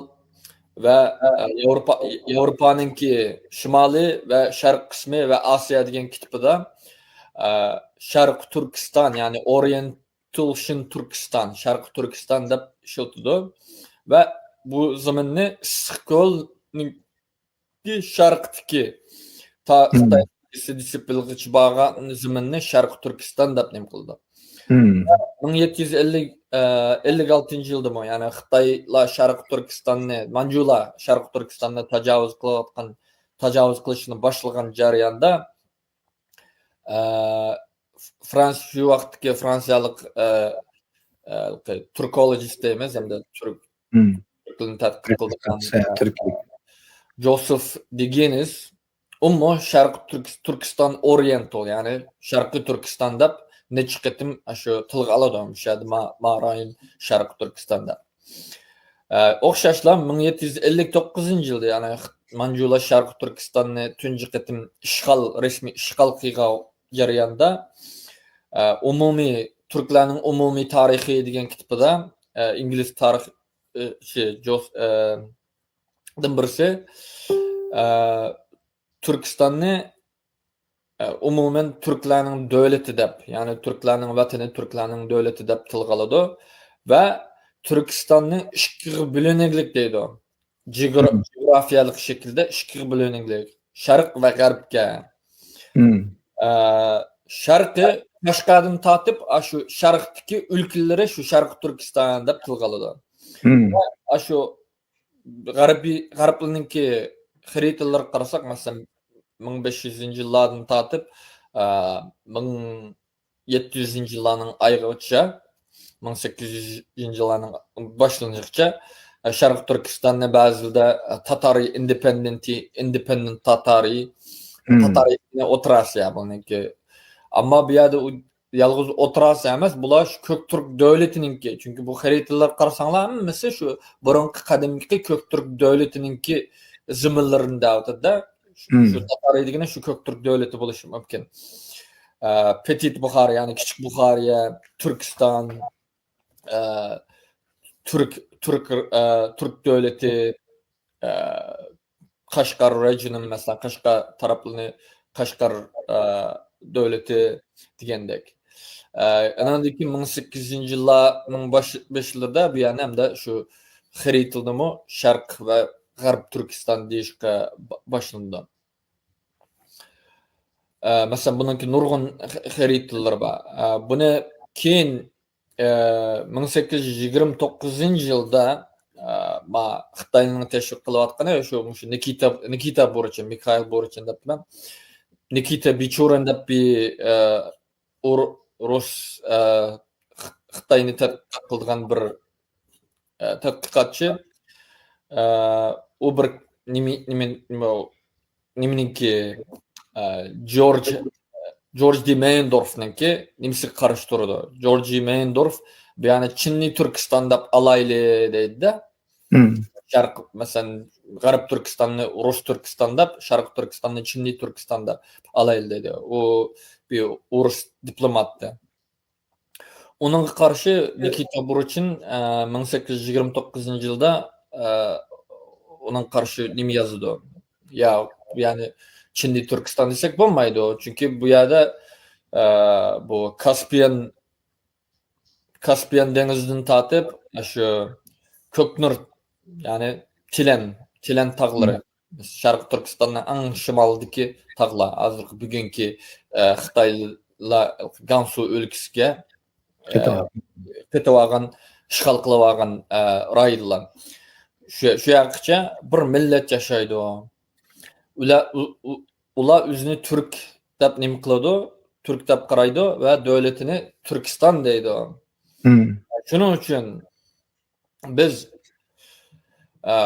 ۋە، ئە، ياۋروپا، ياۋروپانىڭكى شىمالىي ۋە شەرق قىسمى ۋە ئاسىيا دېگەن كىتابىدا، ئە، شەرقىي تۈركىستان، يەنى ئورىيېنتال شىن تۈركىستان، شەرقىي تۈركىستان دەپ ئىشلىتىدۇ. ۋە بۇ زېمىننى ئىسسىق كۆلنىڭ شەرقىدىكى تا خىتاي دىسىپلىنغىچە بارغان زېمىننى شەرقىي تۈركىستان دەپ نېمە قىلىدۇ. مىڭ يەتتە يۈز ئەللىك، ئە، ئەللىك ئالتىنچى يىلدىمۇ، يەنى خىتايلار شەرقىي تۈركىستاننى، مانجۇلار شەرقىي تۈركىستاننى تاجاۋۇز قىلىۋاتقان، تاجاۋۇز قىلىشنى باشلىغان جەرياندا، ئە، فرانس-، شۇ ۋاقىتتىكى فرانسىيەلىك، ئە، ئە، تۈركولوگىست دەيمىز، ھەمدە تۈرك، تۈرك تىلىنى تەتقىق قىلىدىغان، ئە، جوزېف دىگېنىس، ئۇمۇ شەرقىي تۈرك-، تۈركىستان ئورىيېنتال، يەنى شەرقىي تۈركىستان دەپ نەچچە قېتىم شۇ تىلغا ئالىدۇ، مۇشۇ يەردە ما-، ما رايون شەرقىي تۈركىستان دەپ. ئە، ئوخشاشلا مىڭ يەتتە يۈز ئەللىك توققۇزىنچى يىلدا، يەنى مانجۇلار شەرقىي تۈركىستاننى تۇنجى قېتىم ئىشغال، رەسمىي ئىشغال قىلغان جەرياندا، ئە، ئومۇمىي، تۈركلەرنىڭ ئومۇمىي تارىخى دېگەن كىتابىدا، ئە، ئىنگلىز تارىخ-، ئە، شى، جوس-، ئە، دىن بىرسى، ئە، تۈركىستاننى، ئە، ئومۇمەن تۈركلەرنىڭ دۆلىتى دەپ، يەنى تۈركلەرنىڭ ۋەتىنى، تۈركلەرنىڭ دۆلىتى دەپ تىلغا ئالىدۇ ۋە تۈركىستاننى ئىككىگە بۆلۈنگلىك دەيدۇ. جىگرا-، جۇغراپىيەلىك شەكىلدە ئىككىگە بۆلۈنگلىك. شەرق ۋە غەربكە. ئە، شەرقى قەشقەردىن تارتىپ، ئاشۇ شەرقتىكى ئۆلكىلىرى شۇ شەرقىي تۈركىستان دەپ تىلغا ئالىدۇ. ئاشۇ غەربىي، غەربلىنىڭكى خەرىتىلىرىگە قارىساق، مەسىلەن، مىڭ بەش يۈزىنچى يىللاردىن تارتىپ، ئە، مىڭ يەتتە يۈزىنچى يىللارنىڭ ئايىغىچە، مىڭ سەككىز يۈزىنچى يىللارنىڭ باشلىنىشىغىچە، ئە، شەرقىي تۈركىستاننى بەزىلەردە، ئە، تاتارىي ئىندېپېندېنتى، ئىندېپېندېنت تاتارىي، تاتارىي ئوتراس يا بۇنىڭكى. ئەمما بۇ يەردە ئۇ يالغۇز ئوتراس ئەمەس، بۇلار شۇ كۆك تۈرك دۆلىتىنىڭكى. چۈنكى بۇ خەرىتىلەرگە قارىساڭلار، ھەممىسى شۇ بۇرۇنقى قەدىمكى كۆك تۈرك دۆلىتىنىڭكى زېمىنلىرىنى دەۋاتىدۇ. شۇ، شۇ تاتارىي دېگىنى شۇ كۆك تۈرك دۆلىتى بولۇشى مۇمكىن. ئە، پېتىت بۇخارىيە، يەنى كىچىك بۇخارىيە، تۈركىستان، ئە، تۈرك، تۈرك، ئە، تۈرك دۆلىتى، ئە، قەشقەر رېجىيونى، مەسىلەن، قەشقەر تەرەپلىرىنى قەشقەر، ئە، دۆلىتى دېگەندەك. ئە، ئانىڭدىن كېيىن مىڭ سەككىز يۈزىنچى يىللارنىڭ باش-، بېشلىرىدا بۇ يەرنى ھەمدە شۇ خەرىتىلىنىمۇ شەرق ۋە غەرب تۈركىستان دېيىشكە با-، باشلىنىدۇ. ئە، مەسىلەن، بۇنىڭكى نۇرغۇن خ-، خەرىتىلىرى بار. ئە، بۇنى كېيىن، ئە، مىڭ سەككىز يۈز يىگىرمە توققۇزىنچى يىلدا، ئە، ما خىتاينىڭ تەشۋىق قىلىۋاتقىنى شۇ، مۇشۇ نىكىتا، نىكىتا بورچىن، مىخائىل بورچىن دەپتىمەن. نىكىتا بىچۇرىن دەپ بىر، ئە، ئۇر-، رۇس، ئە، خ-، خىتاينى تەتقىق قىلىدىغان بىر، ئە، تەتقىقاتچى. ئە، ئۇ بىر نېمە، نېمە، نېمە، نېمىنىڭكى، ئە، جورج، جورج دى مەيندورفنىڭكى نېمىسىگە قارشى تۇرىدۇ. جورج دى مەيندورف بۇ يەرنى چىننى تۈركىستان دەپ ئالايلى دەيدۇ-دە. شەرق، مەسىلەن، غەرب تۈركىستاننى رۇس تۈركىستان دەپ، شەرقىي تۈركىستاننى چىننى تۈركىستان دەپ ئالايلى دەيدۇ. ئۇ بىر ئورۇس دىپلوماتى. ئۇنىڭغا قارشى نىكىتا بۇرچىن، ئە، مىڭ سەككىز يۈز يىگىرمە توققۇزىنچى يىلدا، ئە، ئۇنىڭغا قارشى نېمە يازىدۇ؟ يا، يەنى چىندىي تۈركىستان دېسەك بولمايدۇ. چۈنكى بۇ يەردە، ئە، بۇ كاسپىيان، كاسپىيان دېڭىزىدىن تارتىپ، شۇ كۆكنۇر، يەنى چىلەن، چىلەن تاغلىرى. شەرقىي تۈركىستاننىڭ ئەڭ شىمالىدىكى تاغلار، ھازىرقى بۈگۈنكى، ئە، خىتايلار گاڭسۇ ئۆلكىسىگە، ئە، قېتىۋالغان. قېتىۋالغان، ئىشغال قىلىۋالغان، ئە، رايونلار. شۇ، شۇ ياققىچە بىر مىللەت ياشايدۇ. ئۇلار، ئۇ، ئۇ، ئۇلار ئۆزىنى تۈرك دەپ نېمە قىلىدۇ؟ تۈرك دەپ قارايدۇ ۋە دۆلىتىنى تۈركىستان دەيدۇ. شۇنىڭ ئۈچۈن بىز، ئە،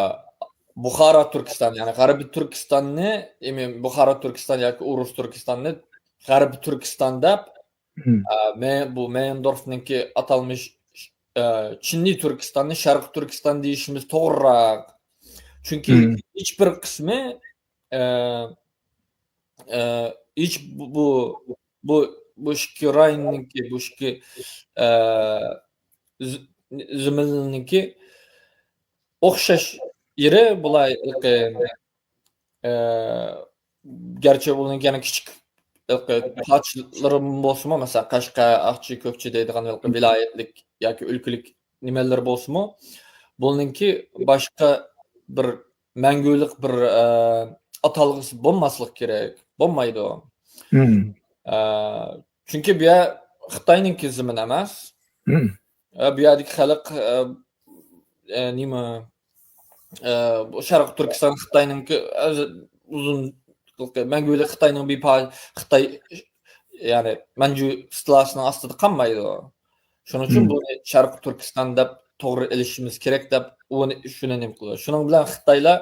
بۇخارا تۈركىستان، يەنى غەربىي تۈركىستاننى، ئىمىن بۇخارا تۈركىستان ياكى ئۇرۇس تۈركىستاننى غەربىي تۈركىستان دەپ، ئە، مە-، بۇ مەيندورفنىڭكى ئاتالمىش، ئە، چىندىي تۈركىستاننى شەرقىي تۈركىستان دېيىشىمىز توغرىراق. چۈنكى ھېچبىر قىسمى، ئە، ئە، ھېچ بۇ، بۇ، بۇ، بۇ ئىككى رايوننىڭكى، بۇ ئىككى، ئە، ز-، زېمىننىڭكى ئوخشاش يېرى بۇلار، ئە، گەرچە بۇنىڭ يەنە كىچىك پارچىلىرىمۇ بولسىمۇ، مەسىلەن، قەشقەر، ئاقچى، كۆكچى دەيدىغان ۋىلايەتلىك ياكى ئۆلكىلىك نېمىلىرى بولسىمۇ، بۇنىڭكى باشقا بىر مەڭگۈلۈك بىر، ئە، ئاتالغۇسى بولماسلىق كېرەك. بولمايدۇ. ئە، چۈنكى بۇ يەر خىتاينىڭكى زېمىنى ئەمەس. ئە، بۇ يەردىكى خەلق، ئە، ئە، نېمە، ئە، بۇ شەرقىي تۈركىستان خىتاينىڭكى ئۆزى ئۇزۇن مەڭگۈلۈك خىتاينىڭ بىر پار-، خىتاي، يەنى مانجۇ ئىستىلاسىنىڭ ئاستىدا قالمايدۇ. شۇنىڭ ئۈچۈن بۇنى شەرقىي تۈركىستان دەپ توغرا ئېلىشىمىز كېرەك دەپ ئۇنى، شۇنى نېمە قىلىدۇ. شۇنىڭ بىلەن خىتايلار،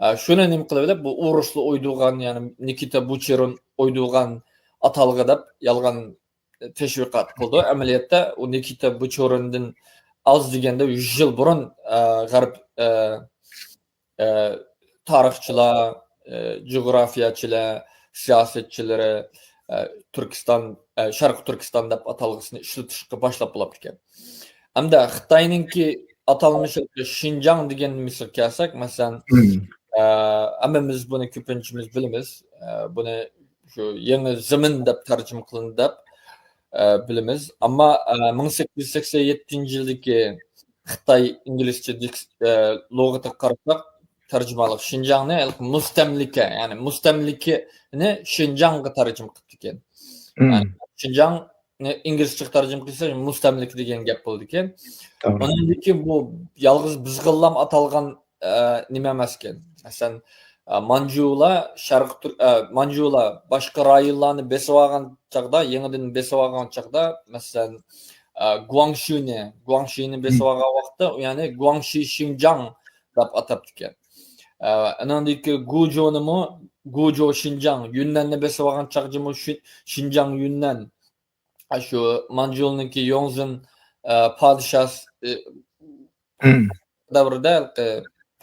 ئە، شۇنى نېمە قىلىۋېلىپ، بۇ ئورۇسلار ئويدۇرغان، يەنى نىكىتا بۇچېرىن ئويدۇرغان ئاتالغۇ دەپ يالغان تەشۋىقات قىلىدۇ. ئەمەلىيەتتە ئۇ نىكىتا بۇچېرىندىن ئاز دېگەندە يۈز يىل بۇرۇن، ئە، غەرب، ئە، ئە، تارىخچىلار، ئە، جۇغراپىيەچىلەر، سىياسەتچىلىرى، ئە، تۈركىستان، ئە، شەرقىي تۈركىستان دەپ ئاتالغۇسىنى ئىشلىتىشقا باشلاپ بولاپتىكەن. ئەمدى خىتاينىڭكى ئاتالمىشى شىنجاڭ دېگەن مىسالغا كەلسەك، مەسىلەن، ئە، ھەممىمىز بۇنى كۆپىنچىمىز بىلىمىز. ئە، بۇنى شۇ يېڭى زېمىن دەپ تەرجىمە قىلىندى دەپ، ئە، بىلىمىز. ئەمما، ئە، مىڭ سەككىز يۈز سەكسەن يەتتىنچى يىلدىكى خىتاي ئىنگلىزچە دىكس-، ئە، لۇغىتىگە قارىساق، تەرجىمانلىق شىنجاڭنى ھېلىقى مۇستەملىكە، يەنى مۇستەملىكىنى شىنجاڭغا تەرجىمە قىلىپتىكەن. يەنى شىنجاڭنى ئىنگلىزچىگە تەرجىمە قىلسا، مۇستەملىكە دېگەن گەپ بولىدىكەن. ئۇنىڭدىن كېيىن بۇ يالغۇز بىزغىنلام ئاتالغان، ئە، نېمە ئەمەسكەن. مەسىلەن، ئە، مانجۇلار شەرقىي تۈر-، ئە، مانجۇلار باشقا رايونلارنى بېسىۋالغان چاغدا، يېڭىدىن بېسىۋالغان چاغدا، مەسىلەن، ئە، گۇاڭشىنى، گۇاڭشىنى بېسىۋالغان ۋاقىتتا، يەنى گۇاڭشى شىنجاڭ دەپ ئاتاپتىكەن. ئە، ئانىڭدىن كېيىن گۇجۇنىمۇ، گۇجۇ شىنجاڭ، يۈننەننى بېسىۋالغان چاغدىمۇ شى-، شىنجاڭ يۈننەن. ئاشۇ مانجۇلنىڭكى يوڭزېن، ئە، پادىشاس-، ئە، دەۋرىدە، ئە،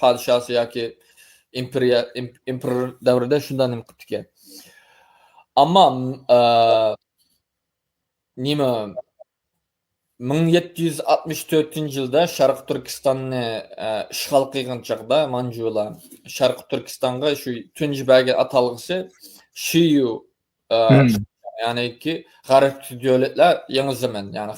پادىشاسى ياكى ئىمپېرىيە، ئىم-، ئىمپېرور دەۋرىدە شۇنداق نېمە قىپتىكەن. ئەمما، ئە، نېمە، مىڭ يەتتە يۈز ئاتمىش تۆتىنچى يىلدا شەرقىي تۈركىستاننى، ئە، ئىشغال قىلغان چاغدا مانجۇلار شەرقىي تۈركىستانغا شۇ تۇنجى بەرگەن ئاتالغۇسى شىيۇ، ئە، يەنىكى غەربىي دۆلەتلەر يېڭى زېمىن، يەنى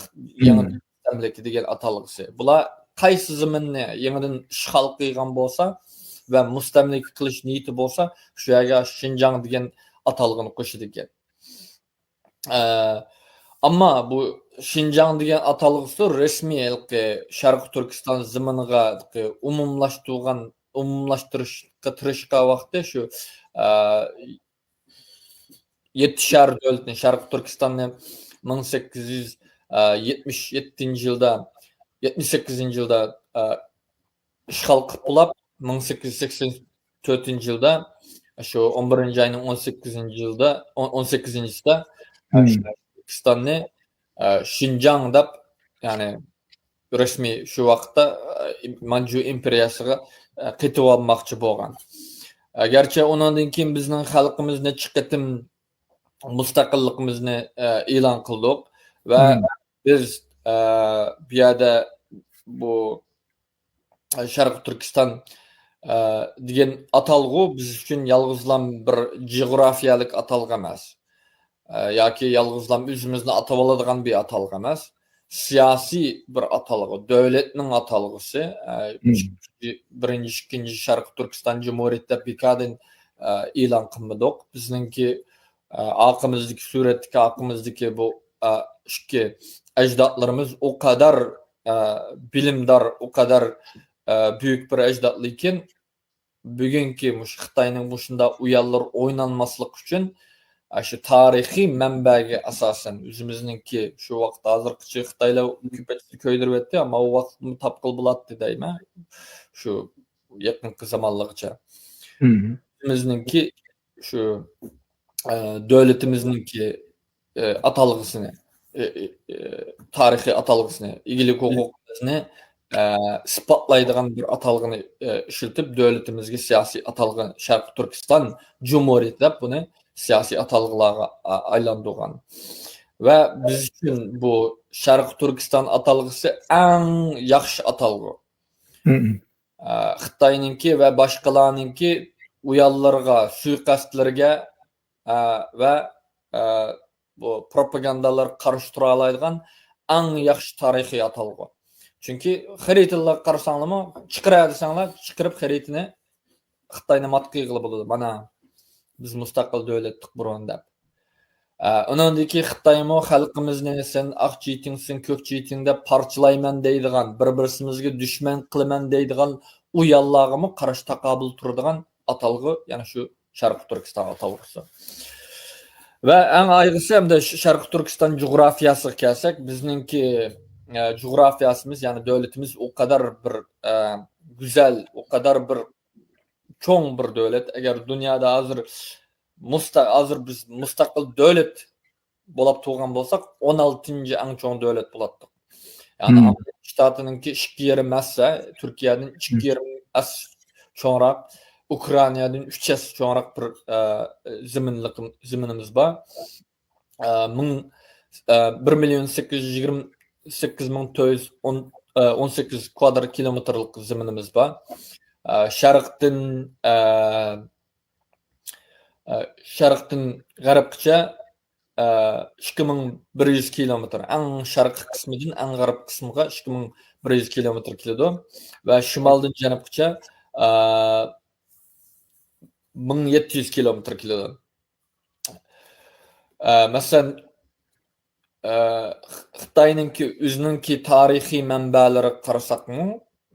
يېڭى مۇستەملىكە دېگەن ئاتالغۇسى. بۇلار قايسى زېمىننى يېڭىدىن ئىشغال قىلغان بولسا ۋە مۇستەملىكە قىلىش نىيىتى بولسا، شۇ يەرگە شىنجاڭ دېگەن ئاتالغۇنى قوشىدىكەن. ئە، ئەمما بۇ شىنجاڭ دېگەن ئاتالغۇسى رەسمىي ھېلىقى شەرقىي تۈركىستان زېمىنىغا ھېلىقى ئومۇملاشتۇرغان، ئومۇملاشتۇرۇشقا تىرىشقان ۋاقتى شۇ، ئە، يەتتە شەھەر دۆلىتىنى، شەرقىي تۈركىستاننى مىڭ سەككىز يۈز يەتمىش يەتتىنچى يىلدا، يەتمىش سەككىزىنچى يىلدا، ئە، ئىشغال قىلىپ بولاپ، مىڭ سەككىز يۈز سەكسەن تۆتىنچى يىلدا، شۇ ئون بىرىنچى ئاينىڭ ئون سەككىزىنچى يىلدا، ئون، ئون سەككىزىنچىسىدا، ئە، شۇ تۈركىستاننى، ئە، شىنجاڭ دەپ، يەنى رەسمىي شۇ ۋاقىتتا، ئە، مانجۇ ئىمپېرىيەسىگە، ئە، قېتىۋالماقچى بولغان. ئەگەرچە ئۇنىڭدىن كېيىن بىزنىڭ خەلقىمىز نەچچە قېتىم مۇستەقىللىقىمىزنى، ئە، ئېلان قىلدۇق ۋە بىز، ئە، بۇ يەردە بۇ شەرقىي تۈركىستان، ئە، دېگەن ئاتالغۇ بىز ئۈچۈن يالغۇزلام بىر جۇغراپىيەلىك ئاتالغۇ ئەمەس. ئە، ياكى يالغۇزلام ئۆزىمىزنى ئاتىۋالىدىغان بىر ئاتالغۇ ئەمەس. سىياسىي بىر ئاتالغۇ، دۆلەتنىڭ ئاتالغۇسى. ئە، مم. ئىككىنچى، بىرىنچى، ئىككىنچى شەرقىي تۈركىستان جۇمھۇرىيىتى دەپ بىكاردىن، ئە، ئېلان قىلمىدۇق. بىزنىڭكى، ئە، ئارقىمىزدىكى سۈرەتتىكى ئارقىمىزدىكى بۇ، ئە، ئىككى ئەجدادلىرىمىز ئۇ قەدەر، ئە، بىلىمدار، ئۇ قەدەر، ئە، بۈيۈك بىر ئەجدادلىكىن، بۈگۈنكى مۇشۇ خىتاينىڭ مۇشۇنداق ئويۇنلىرى ئوينالماسلىقى ئۈچۈن، ئاشۇ تارىخىي مەنبەگە ئاساسەن، ئۆزىمىزنىڭكى شۇ ۋاقىت ھازىرغىچە خىتايلار كۆپىنچىسى كۆيدۈرۈۋەتتى، ئەمما ئۇ ۋاقىتمۇ تاپقىلى بولاتتى دەيمەن. شۇ يېقىنقى زامانلىقىچە. مم. ئۆزىمىزنىڭكى شۇ، ئە، دۆلىتىمىزنىڭكى، ئە، ئاتالغۇسىنى، ئە، ئە، ئە، تارىخىي ئاتالغۇسىنى، ئىگىلىك ھوقۇقىمىزنى، ئە، ئىسپاتلايدىغان بىر ئاتالغۇنى، ئە، ئىشلىتىپ، دۆلىتىمىزگە سىياسىي ئاتالغۇ شەرقىي تۈركىستان جۇمھۇرىيىتى دەپ بۇنى سىياسىي ئاتالغۇلارغا، ئا، ئايلاندۇرغان. ۋە بىز ئۈچۈن بۇ شەرقىي تۈركىستان ئاتالغۇسى ئەڭ ياخشى ئاتالغۇ. مم. ئە، خىتاينىڭكى ۋە باشقىلارنىڭكى ئويۇنلىرىغا، سۇيىقەستلىرىگە، ئە، ۋە، ئە، بۇ پروپاگاندالارغا قارشى تۇرالايدىغان ئەڭ ياخشى تارىخىي ئاتالغۇ. چۈنكى خەرىتىلەرگە قارىساڭلارمۇ، چىقىرە دېسەڭلار، چىقىرىپ خەرىتىنى خىتاينى مات قىلغىلى بولىدۇ. مانا، بىز مۇستەقىل دۆلەتتۇق بۇرۇن دەپ. ئە، ئۇنىڭدىن كېيىن خىتايمۇ خەلقىمىزنى سەن ئاق جىتىڭ، سەن كۆك جىتىڭ دەپ پارچىلايمەن دەيدىغان، بىر-بىرسىمىزگە دۈشمەن قىلىمەن دەيدىغان ئويۇنلارغىمۇ قارشى تاقابىل تۇرىدىغان ئاتالغۇ، يەنى شۇ شەرقىي تۈركىستان ئاتالغۇسى. ۋە ئەڭ ئايىغىسى ھەمدە شەرقىي تۈركىستان جۇغراپىيەسىگە كەلسەك، بىزنىڭكى، ئە، جۇغراپىيەسىمىز، يەنى دۆلىتىمىز ئۇ قەدەر بىر، ئە، گۈزەل، ئۇ قەدەر بىر چوڭ بىر دۆلەت. ئەگەر دۇنيادا ھازىر مۇستا-، ھازىر بىز مۇستەقىل دۆلەت بولاپ تۇرغان بولساق، ئون ئالتىنچى ئەڭ چوڭ دۆلەت بولاتتۇق. يەنى مم. ئامېرىكا شتاتىنىڭكى ئىككى يېرىم ئەسسە، تۈركىيەدىن ئىككى مم. يېرىم ئەس چوڭراق، ئۇكرائىنادىن ئۈچ ئەس چوڭراق بىر، ئە، زېمىنلىق، زېمىنىمىز بار. ئە، مىڭ، ئە، بىر مىليون سەككىز يۈز يىگىرمە سەككىز مىڭ تۆت يۈز ئون، ئە، ئون سەككىز كۋادرات كىلومېتىرلىق زېمىنىمىز بار. ئە، شەرقتىن، ئە، ئە، شەرقتىن غەربكىچە، ئە، ئىككى مىڭ بىر يۈز كىلومېتىر. ئەڭ شەرقىي قىسمىدىن ئەڭ غەرب قىسمىغا ئىككى مىڭ بىر يۈز كىلومېتىر كېلىدۇ. ۋە شىمالدىن جەنۇبقىچە، ئە، مىڭ يەتتە يۈز كىلومېتىر كېلىدۇ. ئە، مەسىلەن، ئە، خىتاينىڭ ئۆزىنىڭكى تارىخىي مەنبەلىرىگە قارىساقمۇ،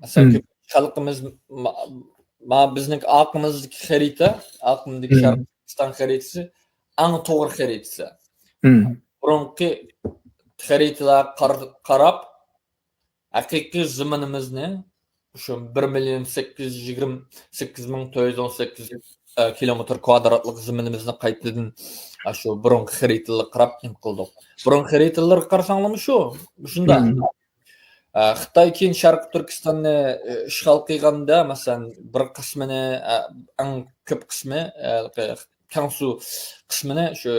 مەسىلەن، مم. كۆپ خەلقىمىز ما-، ما-، بىزنىڭ ئارقىمىزدىكى خەرىتە، ئارقىمىزدىكى مم. شەرقىي تۈركىستان خەرىتىسى ئەڭ توغرا خەرىتىسى. مم. بۇرۇنقى خەرىتىلەرگە قار-، قاراپ، ھەقىقىي زېمىنىمىزنى، شۇ بىر مىليون سەككىز يۈز يىگىرمە سەككىز مىڭ تۆت يۈز ئون سەككىز، ئە، كىلومېتىر كۋادراتلىق زېمىنىمىزنى قايتىدىن، ئە، شۇ بۇرۇنقى خەرىتىلەرگە قاراپ نېمە قىلدۇق. بۇرۇنقى خەرىتىلەرگە قارىساڭلارمۇ شۇ، شۇنداق. مم. ئە، خىتاي كېيىن شەرقىي تۈركىستاننى، ئە، ئىشغال قىلغاندا، مەسىلەن، بىر قىسمىنى، ئە، ئەڭ كۆپ قىسمى، ئە، كەڭسۇ قىسمىنى شۇ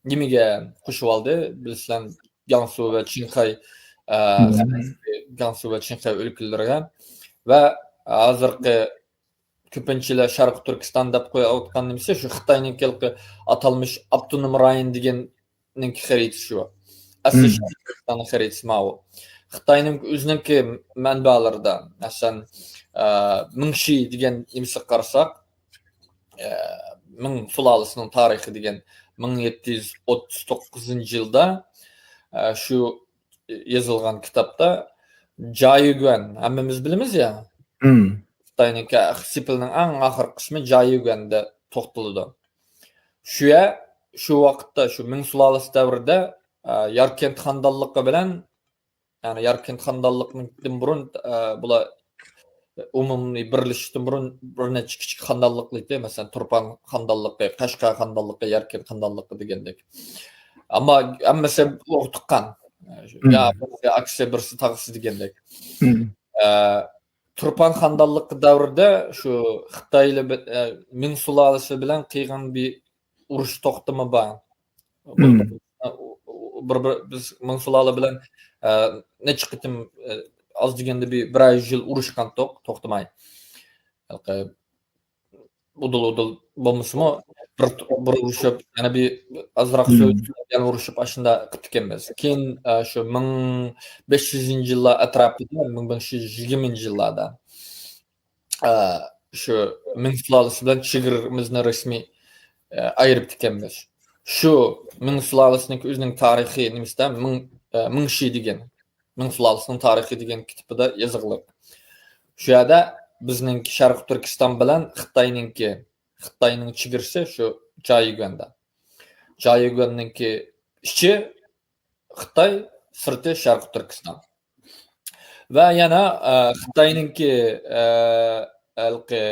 نېمىگە قوشۇۋالدى؟ بىلىسىلەر، گاڭسۇ ۋە چىڭخەي، ئە، مم. گاڭسۇ ۋە چىڭخەي ئۆلكىلىرىگە. ۋە ھازىرقى كۆپىنچىلەر شەرقىي تۈركىستان دەپ قويۇۋاتقان نېمىسى شۇ خىتاينىڭكى ھېلىقى ئاتالمىش ئاپتونوم رايون دېگەننىڭكى خەرىتىسى شۇ. ئەسلى مم. شەرقىي تۈركىستاننىڭ خەرىتىسى ماۋۇ. خىتاينىڭ ئۆزىنىڭكى مەنبەلىرىدە، مەسىلەن، ئە، مىڭشى دېگەن نېمىسىگە قارىساق، ئە، مىڭ سۇلالىسىنىڭ تارىخى دېگەن مىڭ يەتتە يۈز ئوتتۇز توققۇزىنچى يىلدا، ئە، شۇ يېزىلغان كىتابتا جايۈگۈەن، ھەممىمىز بىلىمىز يا، مم. خىتاينىڭكى سېپىلنىڭ ئەڭ ئاخىرقى قىسمى جايۈگۈەندە توختىلىدۇ. شۇ يەر، شۇ ۋاقىتتا، شۇ مىڭ سۇلالىسى دەۋرىدە، ئە، ياركەنت خاندانلىقى بىلەن يەنى ياركەنت خاندانلىقىدىن بۇرۇن، ئە، بۇلار ئومۇمىي بىرلىشىشتىن بۇرۇن بىر نەچچە كىچىك خاندانلىقلىقى، مەسىلەن، تۇرپان خاندانلىقى، قەشقەر خاندانلىقى، ياركەنت خاندانلىقى دېگەندەك. ئەمما ھەممىسى ئۇرۇق تۇغقان. مم. يا بىرسى ئاكىسى، بىرسى تاغىسى دېگەندەك. مم. ئە، تۇرپان خاندانلىقى دەۋرىدە شۇ خىتايلار بى-، ئە، مىڭ سۇلالىسى بىلەن قىلغان بىر ئۇرۇش توختىمى بار. مم. بىر، بىر، بىز مىڭ سۇلالە بىلەن، ئە، نەچچە قېتىم، ئە، ئاز دېگەندە بىر، بىرەر يۈز يىل ئۇرۇشقانتۇق، توختىماي. ھېلىقى ئۇدۇل-ئۇدۇل بولمىسىمۇ، بىر، بىر ئۇرۇشۇپ، يەنە بىر ئازراق سۆز، يەنە ئۇرۇشۇپ، ئاشۇنداق قىپتىكەنمىز. كېيىن، ئە، شۇ مىڭ بەش يۈزىنچى يىللار ئەتراپىدا، مىڭ بەش يۈز يىگىرمىنچى يىللاردا، ئە، شۇ مىڭ سۇلالىسى بىلەن چېگرىمىزنى رەسمىي، ئە، ئايرىپتىكەنمىز. شۇ مىڭ سۇلالىسىنىڭكى ئۆزىنىڭ تارىخىي نېمىسىدە مىڭ، ئە، مىڭ شى دېگەن، مىڭ سۇلالىسىنىڭ تارىخى دېگەن كىتابىدا يېزىقلىق. شۇ يەردە بىزنىڭكى شەرقىي تۈركىستان بىلەن خىتاينىڭكى، خىتاينىڭ چېگرىسى شۇ جايۈگۈەندە. جايۈگۈەننىڭكى ئىچى خىتاي، سىرتى شەرقىي تۈركىستان. ۋە يەنە، ئە، خىتاينىڭكى، ئە، ھېلىقى،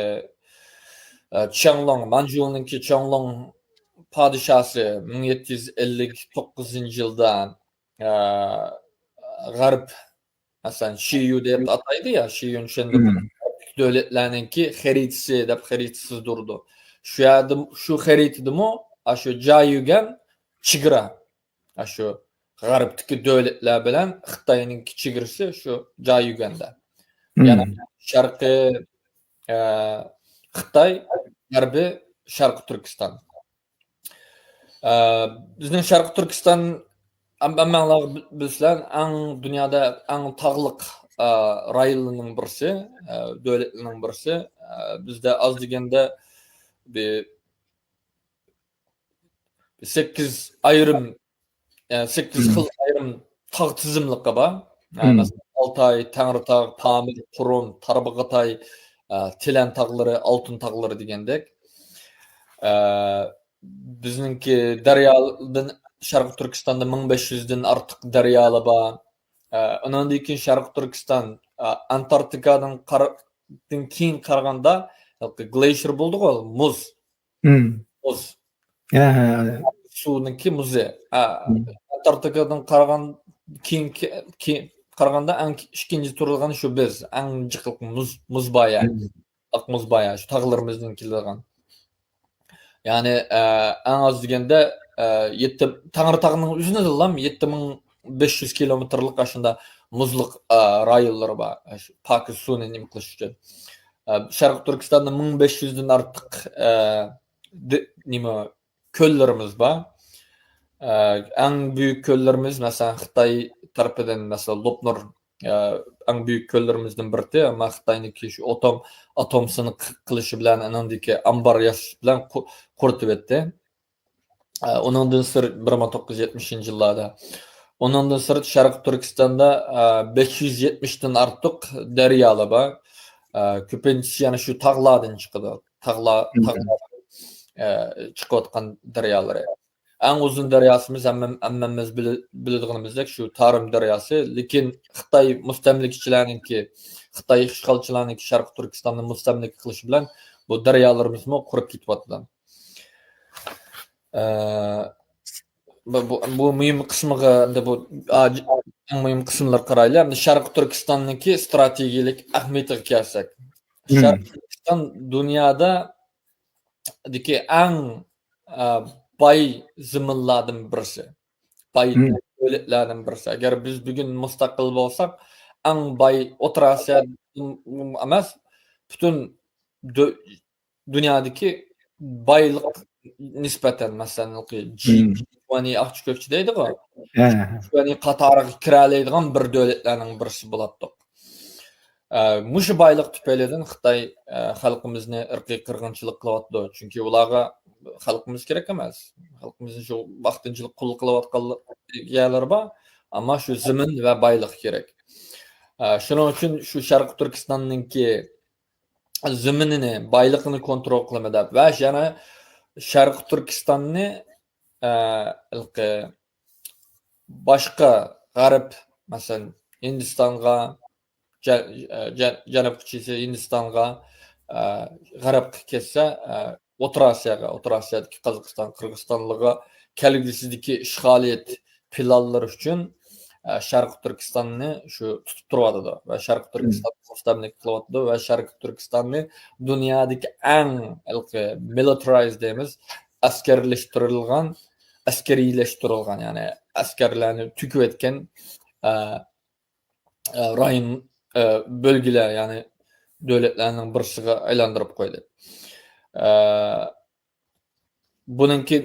ئە، چياڭلۇڭ، مانجۇنىڭكى چياڭلۇڭ پادىشاسى مىڭ يەتتە يۈز ئەللىك توققۇزىنچى يىلدا، ئە، غەرب، مەسىلەن، شىيۇ دەپ ئاتايدۇ يا، شىيۇن شەندۇ دۆلەتلەرنىڭكى خەرىتىسى دەپ خەرىتە سىزدۇرىدۇ. شۇ يەردە، شۇ خەرىتىدىمۇ، ئاشۇ جايۈگەن چېگرا. ئاشۇ غەربتىكى دۆلەتلەر بىلەن خىتاينىڭكى چېگرىسى شۇ جايۈگەندە. يەنى شەرقىي، ئە، خىتاي، غەربىي شەرقىي تۈركىستان. ئە، بىزنىڭ شەرقىي تۈركىستان ھەم-، ھەممەڭلار بىلىسىلەر، ئەڭ دۇنيادا ئەڭ تاغلىق، ئە، رايونلارنىڭ بىرسى، ئە، دۆلەتلەرنىڭ بىرسى. ئە، بىزدە ئاز دېگەندە بىر سەككىز ئايرىم، ئە، سەككىز خىل ئايرىم تاغ تىزىملىقى بار. ئە، مەسىلەن، ئالتاي، تەڭرىتاغ، پامىر، قۇرۇم، تارباغاتاي، ئە، تىلەن تاغلىرى، ئالتۇن تاغلىرى دېگەندەك. ئە، بىزنىڭكى دەريادىن، شەرقىي تۈركىستاندا مىڭ بەش يۈزدىن ئارتۇق دەريالار بار. ئە، ئۇنىڭدىن كېيىن شەرقىي تۈركىستان، ئە، ئانتاركتىكادىن قار-، دىن كېيىن قارىغاندا، ھېلىقى گلېشېر بولدىغۇ، مۇز. مۇز. ھە، ھە، ھە. سۇنىڭكى مۇزى. ئە، ئانتاركتىكادىن قارىغان، كېيىن، كېيىن قارىغاندا ئەڭ ئىككىنچى تۇرىدىغان شۇ بىز. ئەڭ جىقلىق مۇز، مۇز بار يەر. ئاق مۇز بار يەر. شۇ تاغلىرىمىزدىن كېلىدىغان. يەنى، ئە، ئەڭ ئاز دېگەندە، ئە، يەتتە، تەڭرىتاغنىڭ ئۆزىنىلا يەتتە مىڭ بەش يۈز كىلومېتىرلىق ئاشۇنداق مۇزلۇق، ئە، رايونلىرى بار. شۇ پاكىز سۇنى نېمە قىلىش ئۈچۈن. ئە، شەرقىي تۈركىستاندا مىڭ بەش يۈزدىن ئارتۇق، ئە، دې-، نېمە، كۆللىرىمىز بار. ئە، ئەڭ بۈيۈك كۆللىرىمىز، مەسىلەن، خىتاي تەرىپىدىن، مەسىلەن، لوپنۇر، ئە، ئەڭ بۈيۈك كۆللىرىمىزدىن بىرى، ئەمما خىتاينىڭكى شۇ ئاتوم، ئاتوم سىنىق قىلىشى بىلەن، ئانىڭدىكى ئامبار ياسىشى بىلەن قۇ-، قۇرۇتۇۋەتتى. ئە، ئۇنىڭدىن سىرت، بىر مىڭ توققۇز يۈز يەتمىشىنچى يىللاردا. ئۇنىڭدىن سىرت، شەرقىي تۈركىستاندا، ئە، بەش يۈز يەتمىشتىن ئارتۇق دەريالار بار. ئە، كۆپىنچىسى يەنە شۇ تاغلاردىن چىقىدۇ. تاغلار، تاغلار، ئە، چىقىۋاتقان دەريالىرى. ئەڭ ئۇزۇن دەرياسىمىز ھەممە-، ھەممىمىز بىلە-، بىلىدىغىنىمىزدەك شۇ تارىم دەرياسى. لېكىن خىتاي مۇستەملىكىچىلەرنىڭكى، خىتاي ئىشغالچىلارنىڭكى شەرقىي تۈركىستاننى مۇستەملىكە قىلىشى بىلەن بۇ دەريالىرىمىزمۇ قۇرۇپ كېتىۋاتىدۇ. ئە، بۇ، بۇ، بۇ مۇھىم قىسمىغا، ئەمدى بۇ، ئا، ئەڭ مۇھىم قىسىملارغا قارايلى. ئەمدى شەرقىي تۈركىستاننىڭكى ئىستراتېگىيەلىك ئەھمىيىتىگە كەلسەك. شەرقىي تۈركىستان دۇنيادىكى ئەڭ، ئە، باي زېمىنلاردىن بىرسى. باي دۆلەتلەردىن بىرسى. ئەگەر بىز بۈگۈن مۇستەقىل بولساق، ئەڭ باي ئوتتۇرا ئاسىيا ئەمەس، پۈتۈن دۆ-، دۇنيادىكى بايلىق نىسبەتەن، مەسىلەن، جى، جى تۇۋېنتى ئاقچە كۆكچە دەيدىغۇ. جى تۇۋېنتى قاتارىغا كىرەلەيدىغان بىر دۆلەتلەرنىڭ بىرسى بولاتتۇق. ئە، مۇشۇ بايلىق تۈپەيلىدىن خىتاي، ئە، خەلقىمىزنى ئىرقىي قىرغىنچىلىق قىلىۋاتىدۇ. چۈنكى ئۇلارغا خەلقىمىز كېرەك ئەمەس. خەلقىمىزنى شۇ ۋاقتىنچىلىق قۇل قىلىۋاتقان يەرلىرى بار. ئەمما شۇ زېمىن ۋە بايلىق كېرەك. ئە، شۇنىڭ ئۈچۈن شۇ شەرقىي تۈركىستاننىڭكى زېمىنىنى، بايلىقىنى كونترول قىلىمەن دەپ ۋە يەنە شەرقىي تۈركىستاننى، ئە، ھېلىقى باشقا غەرب، مەسىلەن، ھىندىستانغا، جە-، ئە، جە-، جەنۇبقا چىقسا ھىندىستانغا، ئە، غەربقە كەتسە، ئە، ئوتتۇرا ئاسىياغا، ئوتتۇرا ئاسىيادىكى قازاقىستان، قىرغىزىستانلارغا كەلگۈسىدىكى ئىشغالىيەت پىلانلىرى ئۈچۈن، ئە، شەرقىي تۈركىستاننى شۇ تۇتۇپ تۇرۇۋاتىدۇ ۋە شەرقىي تۈركىستاننى مۇستەملىكە قىلىۋاتىدۇ ۋە شەرقىي تۈركىستاننى دۇنيادىكى ئەڭ ھېلىقى مىلىتىرايز دەيمىز، ئەسكەرلەشتۈرۈلگەن، ئەسكەرىيلەشتۈرۈلگەن، يەنى ئەسكەرلەرنى تۈگىتىۋەتكەن، ئە، ئە، رايون، ئە، بۆلگىلەر، يەنى دۆلەتلەرنىڭ بىرسىگە ئايلاندۇرۇپ قويدى. ئە، بۇنىڭكى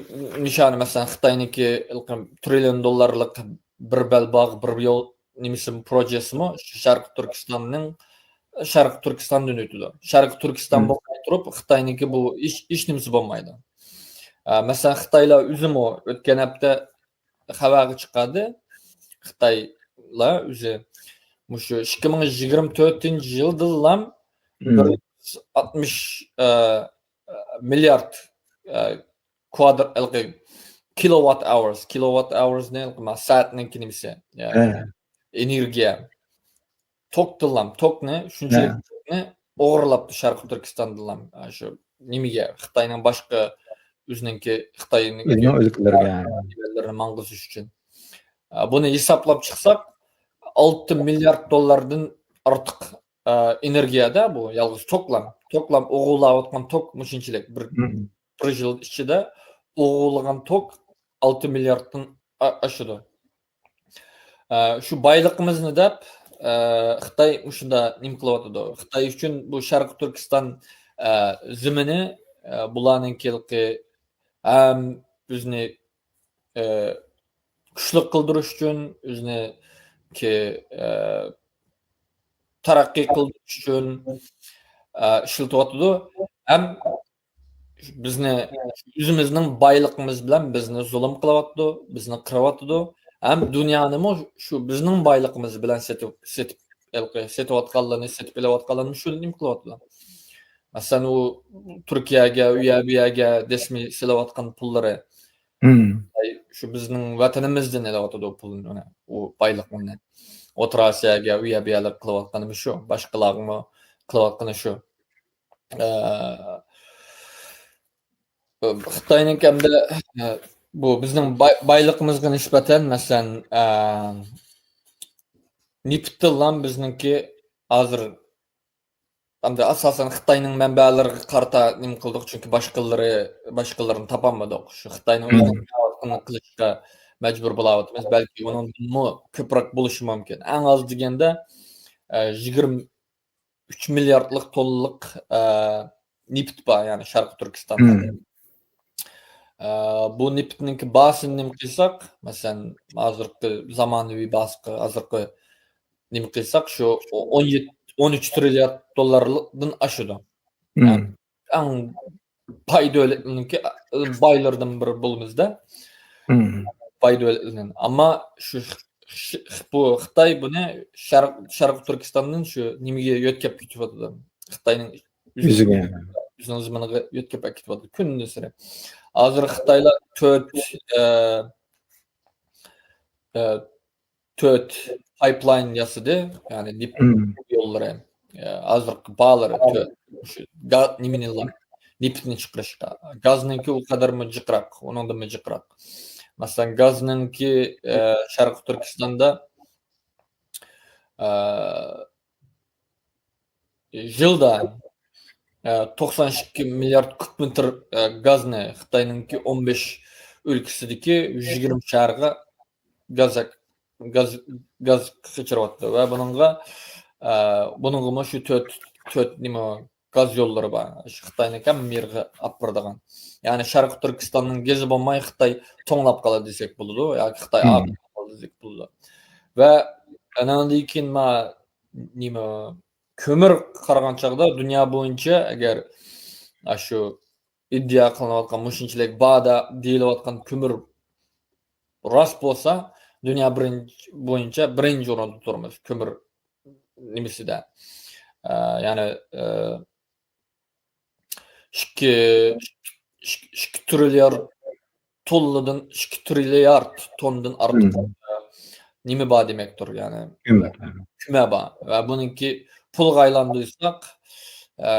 نىشانى، مەسىلەن، خىتاينىڭكى ھېلىقى ترىليون دوللارلىق بىر بەلباغ، بىر يول نېمىسى، پروژېسىمۇ شەرقىي تۈركىستاننىڭ، شەرقىي تۈركىستاندىن ئۆتىدۇ. شەرقىي تۈركىستان بولماي تۇرۇپ، خىتاينىڭكى بۇ ھېچ، ھېچ نېمىسى بولمايدۇ. ئە، مەسىلەن، خىتايلار ئۆزىمۇ ئۆتكەن ھەپتە خەۋەرگە چىقاردى. خىتايلار ئۆزى مۇشۇ ئىككى مىڭ يىگىرمە تۆتىنچى يىلدىنلا بىر يۈز ئاتمىش، ئە، مىليارد، ئە، كىلوۋات ئاۋرس، كىلوۋات ئاۋرسنى، سائەتنىڭ نېمىسى، يا، ئېنېرگىيە. توكتىنلام، توكنى، شۇنچىلىك توكنى ئوغرىلاپتۇ شەرقىي تۈركىستاندىنلام. شۇ نېمىگە، خىتاينىڭ باشقا ئۆزىنىڭكى، خىتاينىڭ ئۆزىنىڭ ئۆلكىلىرىگە. مەنبەلىرىنى ماڭغۇزۇش ئۈچۈن. بۇنى ھېسابلاپ چىقساق، ئالتە مىليارد دوللاردىن ئارتۇق، ئېنېرگىيەدە بۇ يالغۇز توكلام. توكلام ئوغرىلاۋاتقان توك مۇشۇنچىلىك بىر، بىر يىل ئىچىدە ئوغرىلىغان توك ئالتە مىلياردتىن ئا-، ئاشىدۇ. ئە، شۇ بايلىقىمىزنى دەپ، ئە، خىتاي مۇشۇندا نېمە قىلىۋاتىدۇ؟ خىتاي ئۈچۈن بۇ شەرقىي تۈركىستان، ئە، زېمىنى، ئە، بۇلارنىڭكى ھەم ئۆزىنى، ئە، كۈچلۈك قىلدۇرۇش ئۈچۈن، ئۆزىنىڭكى، ئە، تەرەققىي قىلدۇرۇش ئۈچۈن، ئە، ئىشلىتىۋاتىدۇ. ھەم بىزنى، ئۆزىمىزنىڭ بايلىقىمىز بىلەن بىزنى زۇلۇم قىلىۋاتىدۇ، بىزنى قىرىۋاتىدۇ. ھەم دۇنيانىمۇ شۇ بىزنىڭ بايلىقىمىز بىلەن سېتىپ، سېتىپ، ھېلىقى سېتىۋاتقانلىرىنى، سېتىپ ئېلىۋاتقانلىرىنى شۇ نېمە قىلىۋاتىدۇ. مەسىلەن، ئۇ تۈركىيەگە، ئۇ يەر، بۇ يەرگە دەسمى سېلىۋاتقان پۇللىرى. ئاي، شۇ بىزنىڭ ۋەتىنىمىزدىن ئېلىۋاتىدۇ پۇلنى، ئۇ بايلىقنى. ئوتتۇرا ئاسىياگە، ئۇ يەر، بۇ يەرلەرگە قىلىۋاتقىنىمۇ شۇ، باشقىلارغىمۇ قىلىۋاتقىنى شۇ. ئە، خىتاينىڭ ئەمدى، ئە، بۇ بىزنىڭ باي-، بايلىقىمىزغا نىسبەتەن، مەسىلەن، ئە، نېفىتتىنلا بىزنىڭكى ھازىر، ئەمدى ئاساسەن خىتاينىڭ مەنبەلىرىگە قارىتا نېمە قىلدۇق، چۈنكى باشقىلىرى، باشقىلىرىنى تاپالمىدۇق. شۇ خىتاينىڭ ئۆزىنىڭ قىلىۋاتقىنىنى قىلىشقا مەجبۇر بولاۋاتىمىز. بەلكى ئۇنىڭدىنمۇ كۆپرەك بولۇشى مۇمكىن. ئەڭ ئاز دېگەندە، ئە، يىگىرمە ئۈچ مىلياردلىق توننىلىق، ئە، نېفىت بار، يەنى شەرقىي تۈركىستاندا. ئە، بۇ نېفىتنىڭكى باھاسىنى نېمە قىلساق، مەسىلەن، ھازىرقى زامانىۋى باھاسىغا، ھازىرقى نېمە قىلساق، شۇ ئون يەتتە، ئون ئۈچ تىرىليارد دوللاردىن ئاشىدۇ. يەنى ئەڭ باي دۆلەتنىڭكى، بايلىرىدىن بىرى بولىمىزدا. باي دۆلەتلەرنىڭ. ئەمما شۇ، شۇ، بۇ خىتاي بۇنى شەرق، شەرقىي تۈركىستاندىن شۇ نېمىگە يۆتكەپ كېتىۋاتىدۇ. خىتاينىڭ ئۆزىگە. ئۆزىنىڭ زېمىنىغا يۆتكەپ ئەكېتىۋاتىدۇ كۈنسېرى. ھازىر خىتايلار تۆت، ئە، ئە، تۆت پايپلاين ياسىدى، يەنى نېفىت يوللىرى، ئە، ھازىرقى بارلىرى تۆت، شۇ گا-، نېمىنى، نېفىتنى چىقىرىشقا. گازنىڭكى ئۇ قەدەرمۇ جىقراق، ئۇنىڭدىنمۇ جىقراق. مەسىلەن، گازنىڭكى، ئە، شەرقىي تۈركىستاندا، ئە، يىلدا، ئە، توقسان ئىككى مىليارد كۇب مېتىر، ئە، گازنى خىتاينىڭكى ئون بەش ئۆلكىسىدىكى يۈز يىگىرمە شەھەرگە گاز، گاز، گاز قېچىرىۋاتىدۇ ۋە بۇنىڭغا، ئە، بۇنىڭغىمۇ شۇ تۆت، تۆت نېمە، گاز يوللىرى بار. شۇ خىتاينىڭ ھەممە يېرىگە ئاپىرىدىغان. يەنى شەرقىي تۈركىستاننىڭ گېزى بولماي خىتاي توڭلاپ قالىدۇ دېسەك بولىدۇ ياكى خىتاي ئاغرىپ قالىدۇ دېسەك بولىدۇ. ۋە ئاناندىن كېيىن ما-، نېمە، كۆمۈر قارىغان چاغدا دۇنيا بويىچە ئەگەر ئاشۇ ئىدىيا قىلىنىۋاتقان مۇشۇنچىلىك بار دە-، دېيىلىۋاتقان كۆمۈر راست بولسا، دۇنيا بىرىنچى، بويىچە بىرىنچى ئورۇندا تۇرىمىز كۆمۈر نېمىسىدە. ئە، يەنى، ئە، ئىككى، ئىككى، ئىككى تىرىليارد توننىدىن، ئىككى تىرىليارد توننىدىن ئارتۇق، ئە، نېمە بار دېمەكتۇر، يەنى كۆمۈر. كۆمۈر بار. ۋە بۇنىڭكى پۇلغا ئايلاندۇرساق، ئە،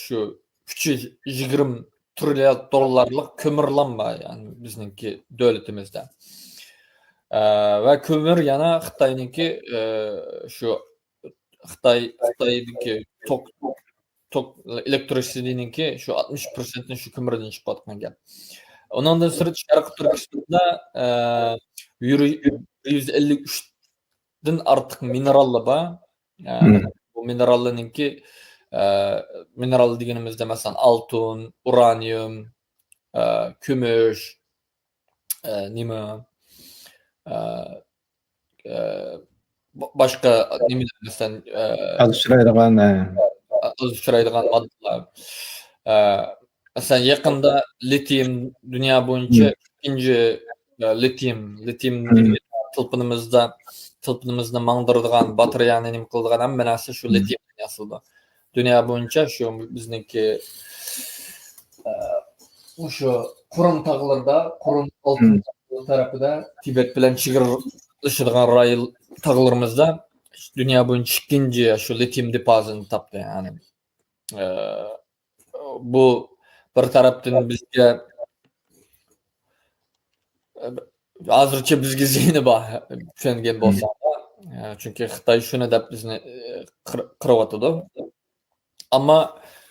شۇ ئۈچ يۈز يىگىرمە تىرىليارد دوللارلىق كۆمۈرلام بار، يەنى بىزنىڭكى دۆلىتىمىزدە. ئە، ۋە كۆمۈر يەنە خىتاينىڭكى، ئە، شۇ خىتاي، خىتايدىكى توك، توك، ئېلېكترىسىتېنىڭكى شۇ ئاتمىش پىرسەنتىنى شۇ كۆمۈردىن چىقىۋاتقان گەپ. ئۇنىڭدىن سىرت شەرقىي تۈركىستاندا، ئە، يۈرى-، بىر يۈز ئەللىك ئۈچ دىن ئارتۇق مىنېراللار بار. ئە، بۇ مىنېراللارنىڭكى، ئە، مىنېرال دېگىنىمىزدە، مەسىلەن، ئالتۇن، ئۇرانىيۇم، ئە، كۈمۈش، ئە، نېمە، ئە، ئە، با-، باشقا نېمىلەر، مەسىلەن، ئە، ئاز ئۇچرايدىغان، ئە. ئاز ئۇچرايدىغان ماددىلار. ئە، مەسىلەن، يېقىندا لىتىيم دۇنيا بويىچە ئىككىنچى، ئە، لىتىيم، لىتىيم تىلپىنىمىزدا، تىلپىنىمىزنى ماڭدۇرىدىغان، باتارېيەنى نېمە قىلىدىغان ھەممە نەرسە شۇ لىتىيمدىن ياسىلىدۇ. دۇنيا بويىچە شۇ بىزنىڭكى، ئە، مۇشۇ قۇرۇم تاغلىرىدا، قۇرۇم ئالتۇن تاغلىرى تەرىپىدە، تىبەت بىلەن چېگرىلىشىدىغان رايون تاغلىرىمىزدا دۇنيا بويىچە ئىككىنچى شۇ لىتىيم دېپوزىتىنى تاپتى. يەنى، ئە، بۇ بىر تەرەپتىن بىزگە، ئە، ھازىرچە بىزگە زىيىنى بار، چۈشەنگەن بولساڭلار. ئە، چۈنكى خىتاي شۇنى دەپ بىزنى، ئە، قىر-، قىرىۋاتىدۇ. ئەمما،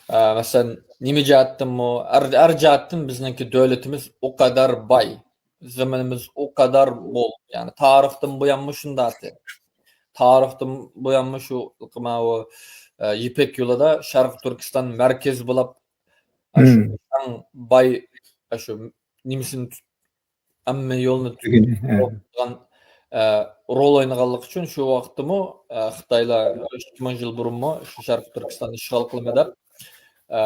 ئە، مەسىلەن، نېمە جەھەتتىنمۇ، ھەر، ھەر جەھەتتىن بىزنىڭكى دۆلىتىمىز ئۇ قەدەر باي، زېمىنىمىز ئۇ قەدەر مول. يەنى تارىختىن بۇيانمۇ شۇنداق. تارىختىن بۇيانمۇ شۇ ماۋۇ، ئە، يىپەك يولىدا شەرقىي تۈركىستان مەركەز بولۇپ، ئە، شۇ ئەڭ باي، ئە، شۇ نېمىسىنى تۇت-، ھەممە يولنى تۇتۇپ تۇرغان، ئە، رول ئوينىغانلىقى ئۈچۈن شۇ ۋاقىتتىمۇ، ئە، خىتايلار ئىككى مىڭ يىل بۇرۇنمۇ شۇ شەرقىي تۈركىستاننى ئىشغال قىلىمەن دەپ، ئە،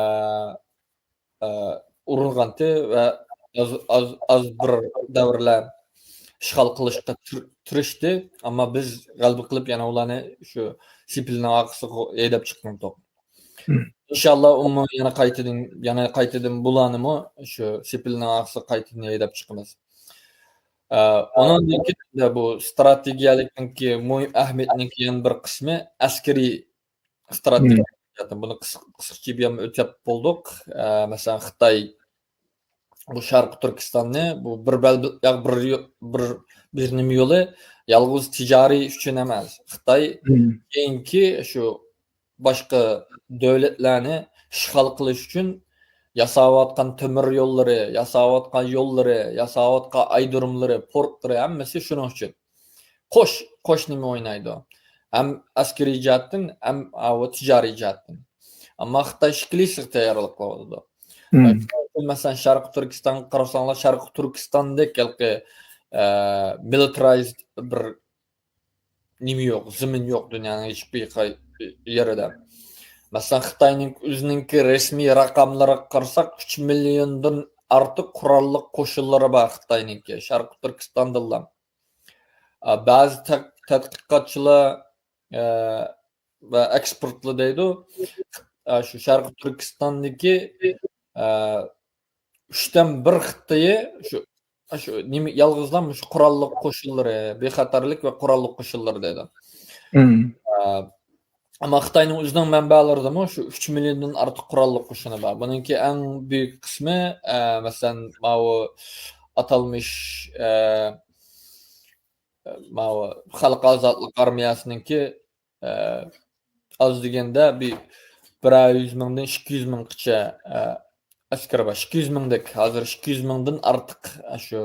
ئە، ئۇرۇنغانتى ۋە ئاز، ئاز، ئاز بىر دەۋرلەر ئىشغال قىلىشقا تىر-، تىرىشتى. ئەمما بىز غەلىبە قىلىپ، يەنە ئۇلارنى شۇ سېپىلنىڭ ئارقىسىغا ھەيدەپ چىققانتۇق. ئىنشاللا، ئۇمۇ يەنە قايتىدىن، يەنە قايتىدىن بۇلارنىمۇ شۇ سېپىلنىڭ ئارقىسىغا قايتىدىن ھەيدەپ چىقىمىز. ئە، ئۇنىڭدىن كېيىن بۇ ستراتېگىيەلىكنىڭكى مۇھىم ئەھمىيىتىنىڭكى يەنە بىر قىسمى ئەسكىرىي ستراتېگىيە. بۇنى قىس-، قىسقىچە بىر ئۆتۈپ بولدۇق. ئە، مەسىلەن، خىتاي بۇ شەرقىي تۈركىستاننى، بۇ بىر بەل-، يا بىر يو-، بىر، بىر نېمە يولى، يالغۇز تىجارىي ئۈچۈن ئەمەس. خىتاي كېيىنكى شۇ باشقا دۆلەتلەرنى ئىشغال قىلىش ئۈچۈن ياساۋاتقان تۆمۈر يوللىرى، ياساۋاتقان يوللىرى، ياساۋاتقان ئايرودروملىرى، پورتلىرى، ھەممىسى شۇنىڭ ئۈچۈن. قوش، قوش نېمە ئوينايدۇ. ھەم ئەسكىرىي جەھەتتىن، ھەم ئاۋۇ تىجارىي جەھەتتىن. ئەمما خىتاي ئىككىلىسىگە تەييارلىق قىلىۋاتىدۇ. شۇنىڭ ئۈچۈن، مەسىلەن، شەرقىي تۈركىستانغا قارىساڭلار، شەرقىي تۈركىستاندەك ھېلىقى، ئە، مىلىتىرايزد بىر نېمە يوق، زېمىن يوق دۇنيانىڭ ھېچبىر قاي-، يېرىدە. مەسىلەن، خىتاينىڭ ئۆزىنىڭكى رەسمىي رەقەملىرىگە قارىساق، ئۈچ مىليوندىن ئارتۇق قوراللىق قوشۇنلىرى بار خىتاينىڭكى، شەرقىي تۈركىستاندىلا. ئە، بەزى تەت-، تەتقىقاتچىلار، ئە، ۋە ئېكسپېرتلار دەيدۇ، ئە، شۇ شەرقىي تۈركىستاندىكى، ئە، ئۈچتىن بىر خىتايى شۇ، شۇ نېمە، يالغۇزلا مۇشۇ قوراللىق قوشۇنلىرى، بىخەتەرلىك ۋە قوراللىق قوشۇنلىرى دەيدۇ. ئە، ئەمما خىتاينىڭ ئۆزىنىڭ مەنبەلىرىدىمۇ شۇ ئۈچ مىليوندىن ئارتۇق قوراللىق قوشۇنى بار. بۇنىڭكى ئەڭ بۈيۈك قىسمى، ئە، مەسىلەن، ماۋۇ ئاتالمىش، ئە، ماۋۇ خەلق ئازادلىق ئارمىيەسىنىڭكى، ئە، ئاز دېگەندە بىر، بىر يۈز مىڭدىن ئىككى يۈز مىڭغىچە، ئە، ئەسكىرى بار. ئىككى يۈز مىڭدەك، ھازىر ئىككى يۈز مىڭدىن ئارتۇق، ئە، شۇ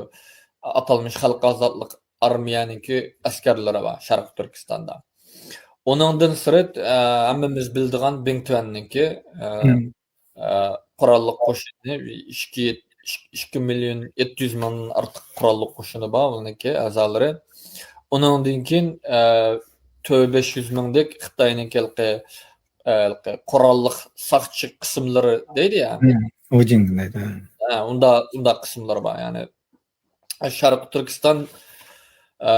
ئاتالمىش خەلق ئازادلىق ئارمىيەنىڭكى ئەسكەرلىرى بار شەرقىي تۈركىستاندا. ئۇنىڭدىن سىرت، ئە، ھەممىمىز بىلىدىغان بىڭتۈەننىڭكى، ئە، ئە، قوراللىق قوشۇنى ئىككى، ئىككى مىليون يەتتە يۈز مىڭدىن ئارتۇق قوراللىق قوشۇنى بار ئۇنىڭكى ئەزالىرى. ئۇنىڭدىن كېيىن، ئە، تۆت بەش يۈز مىڭدەك خىتاينىڭكى ھېلىقى، ئە، ھېلىقى قوراللىق ساقچى قىسىملىرى دەيدۇ يا. ۋۇجىڭ دەيدۇ. ھە، ئۇنداق، ئۇنداق قىسىملار بار. يەنى شەرقىي تۈركىستان، ئە،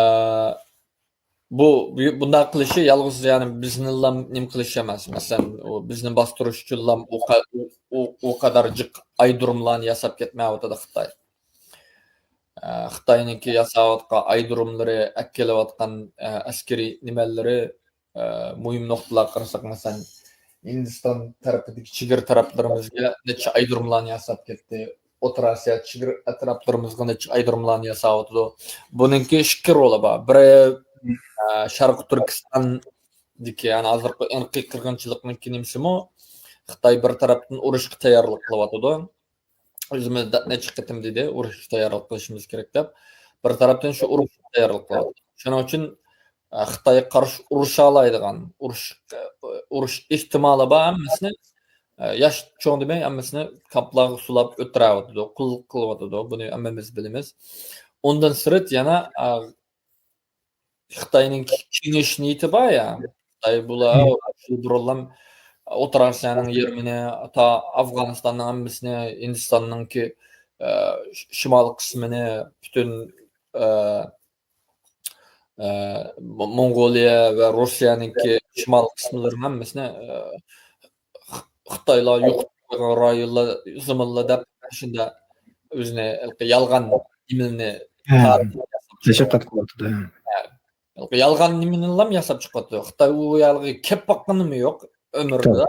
بۇ، بۇ، بۇنداق قىلىشى يالغۇز، يەنى، بىزنىلا نېمە قىلىش ئەمەس. مەسىلەن، ئۇ بىزنى باستۇرۇش ئۈچۈنلا ئۇ قە-، ئۇ، ئۇ، ئۇ قەدەر جىق ئايرودروملارنى ياساپ كەتمەيۋاتىدۇ خىتاي. ئە، خىتاينىڭكى ياساۋاتقان ئايرودروملىرى، ئەكېلىۋاتقان، ئە، ئەسكىرىي نېمەلىرى، ئە، مۇھىم نۇقتىلارغا قارىساق، مەسىلەن، ھىندىستان تەرىپىدىكى چېگرا تەرەپلىرىمىزگە نەچچە ئايرودروملارنى ياساپ كەتتى. ئوتتۇرا ئاسىيا چېگرا ئەتراپلىرىمىزغا نەچچە ئايرودروملارنى ياساۋاتىدۇ. بۇنىڭكى ئىككى رولى بار. بىرى، ئە، شەرقىي تۈركىستاندىكى، يەنى ھازىرقى ئىرقىي قىرغىنچىلىقنىڭكى نېمىسىمۇ، خىتاي بىر تەرەپتىن ئۇرۇشقا تەييارلىق قىلىۋاتىدۇ. ئۆزىمىز دە-، نەچچە قېتىم دېدى، ئۇرۇشقا تەييارلىق قىلىشىمىز كېرەك دەپ. بىر تەرەپتىن شۇ ئۇرۇشقا تەييارلىق قىلىۋاتىدۇ. شۇنىڭ ئۈچۈن، خىتايغا قارشى ئۇرۇشالايدىغان، ئۇرۇش، ئۇرۇش ئېھتىمالى بار ھەممىسىنى، ياش چوڭ دېمەي، ھەممىسىنى كامپلارغا سولاپ ئۆلتۈرۈۋاتىدۇ، قۇللۇق قىلىۋاتىدۇ. بۇنى ھەممىمىز بىلىمىز. ئۇندىن سىرت يەنە، ئە، خىتاينىڭ كېڭىشىش نىيىتى بار يا. خىتاي بۇلار بۇرۇنلام ئوتتۇرا ئاسىيانىڭ يېرىمىنى، تا ئافغانىستاننىڭ ھەممىسىنى، ھىندىستاننىڭكى، ئە، شىمال قىسمىنى، پۈتۈن، ئە، ئە، مو-، موڭغۇلىيە ۋە روسىيەنىڭكى شىمال قىسىملىرىنىڭ ھەممىسىنى، ئە، خىتايلار يوقىتىپ قويغان رايونلار، زېمىنلار دەپ شۇنداق ئۆزىنى يالغان نېمىلەرنى ياساپ چىقىۋاتىدۇ. يالغان نېمىنىلا ياساپ چىقىۋاتىدۇ. خىتاي ئۇ يەرگە كېلىپ باققىنىمۇ يوق ئۆمرىدە.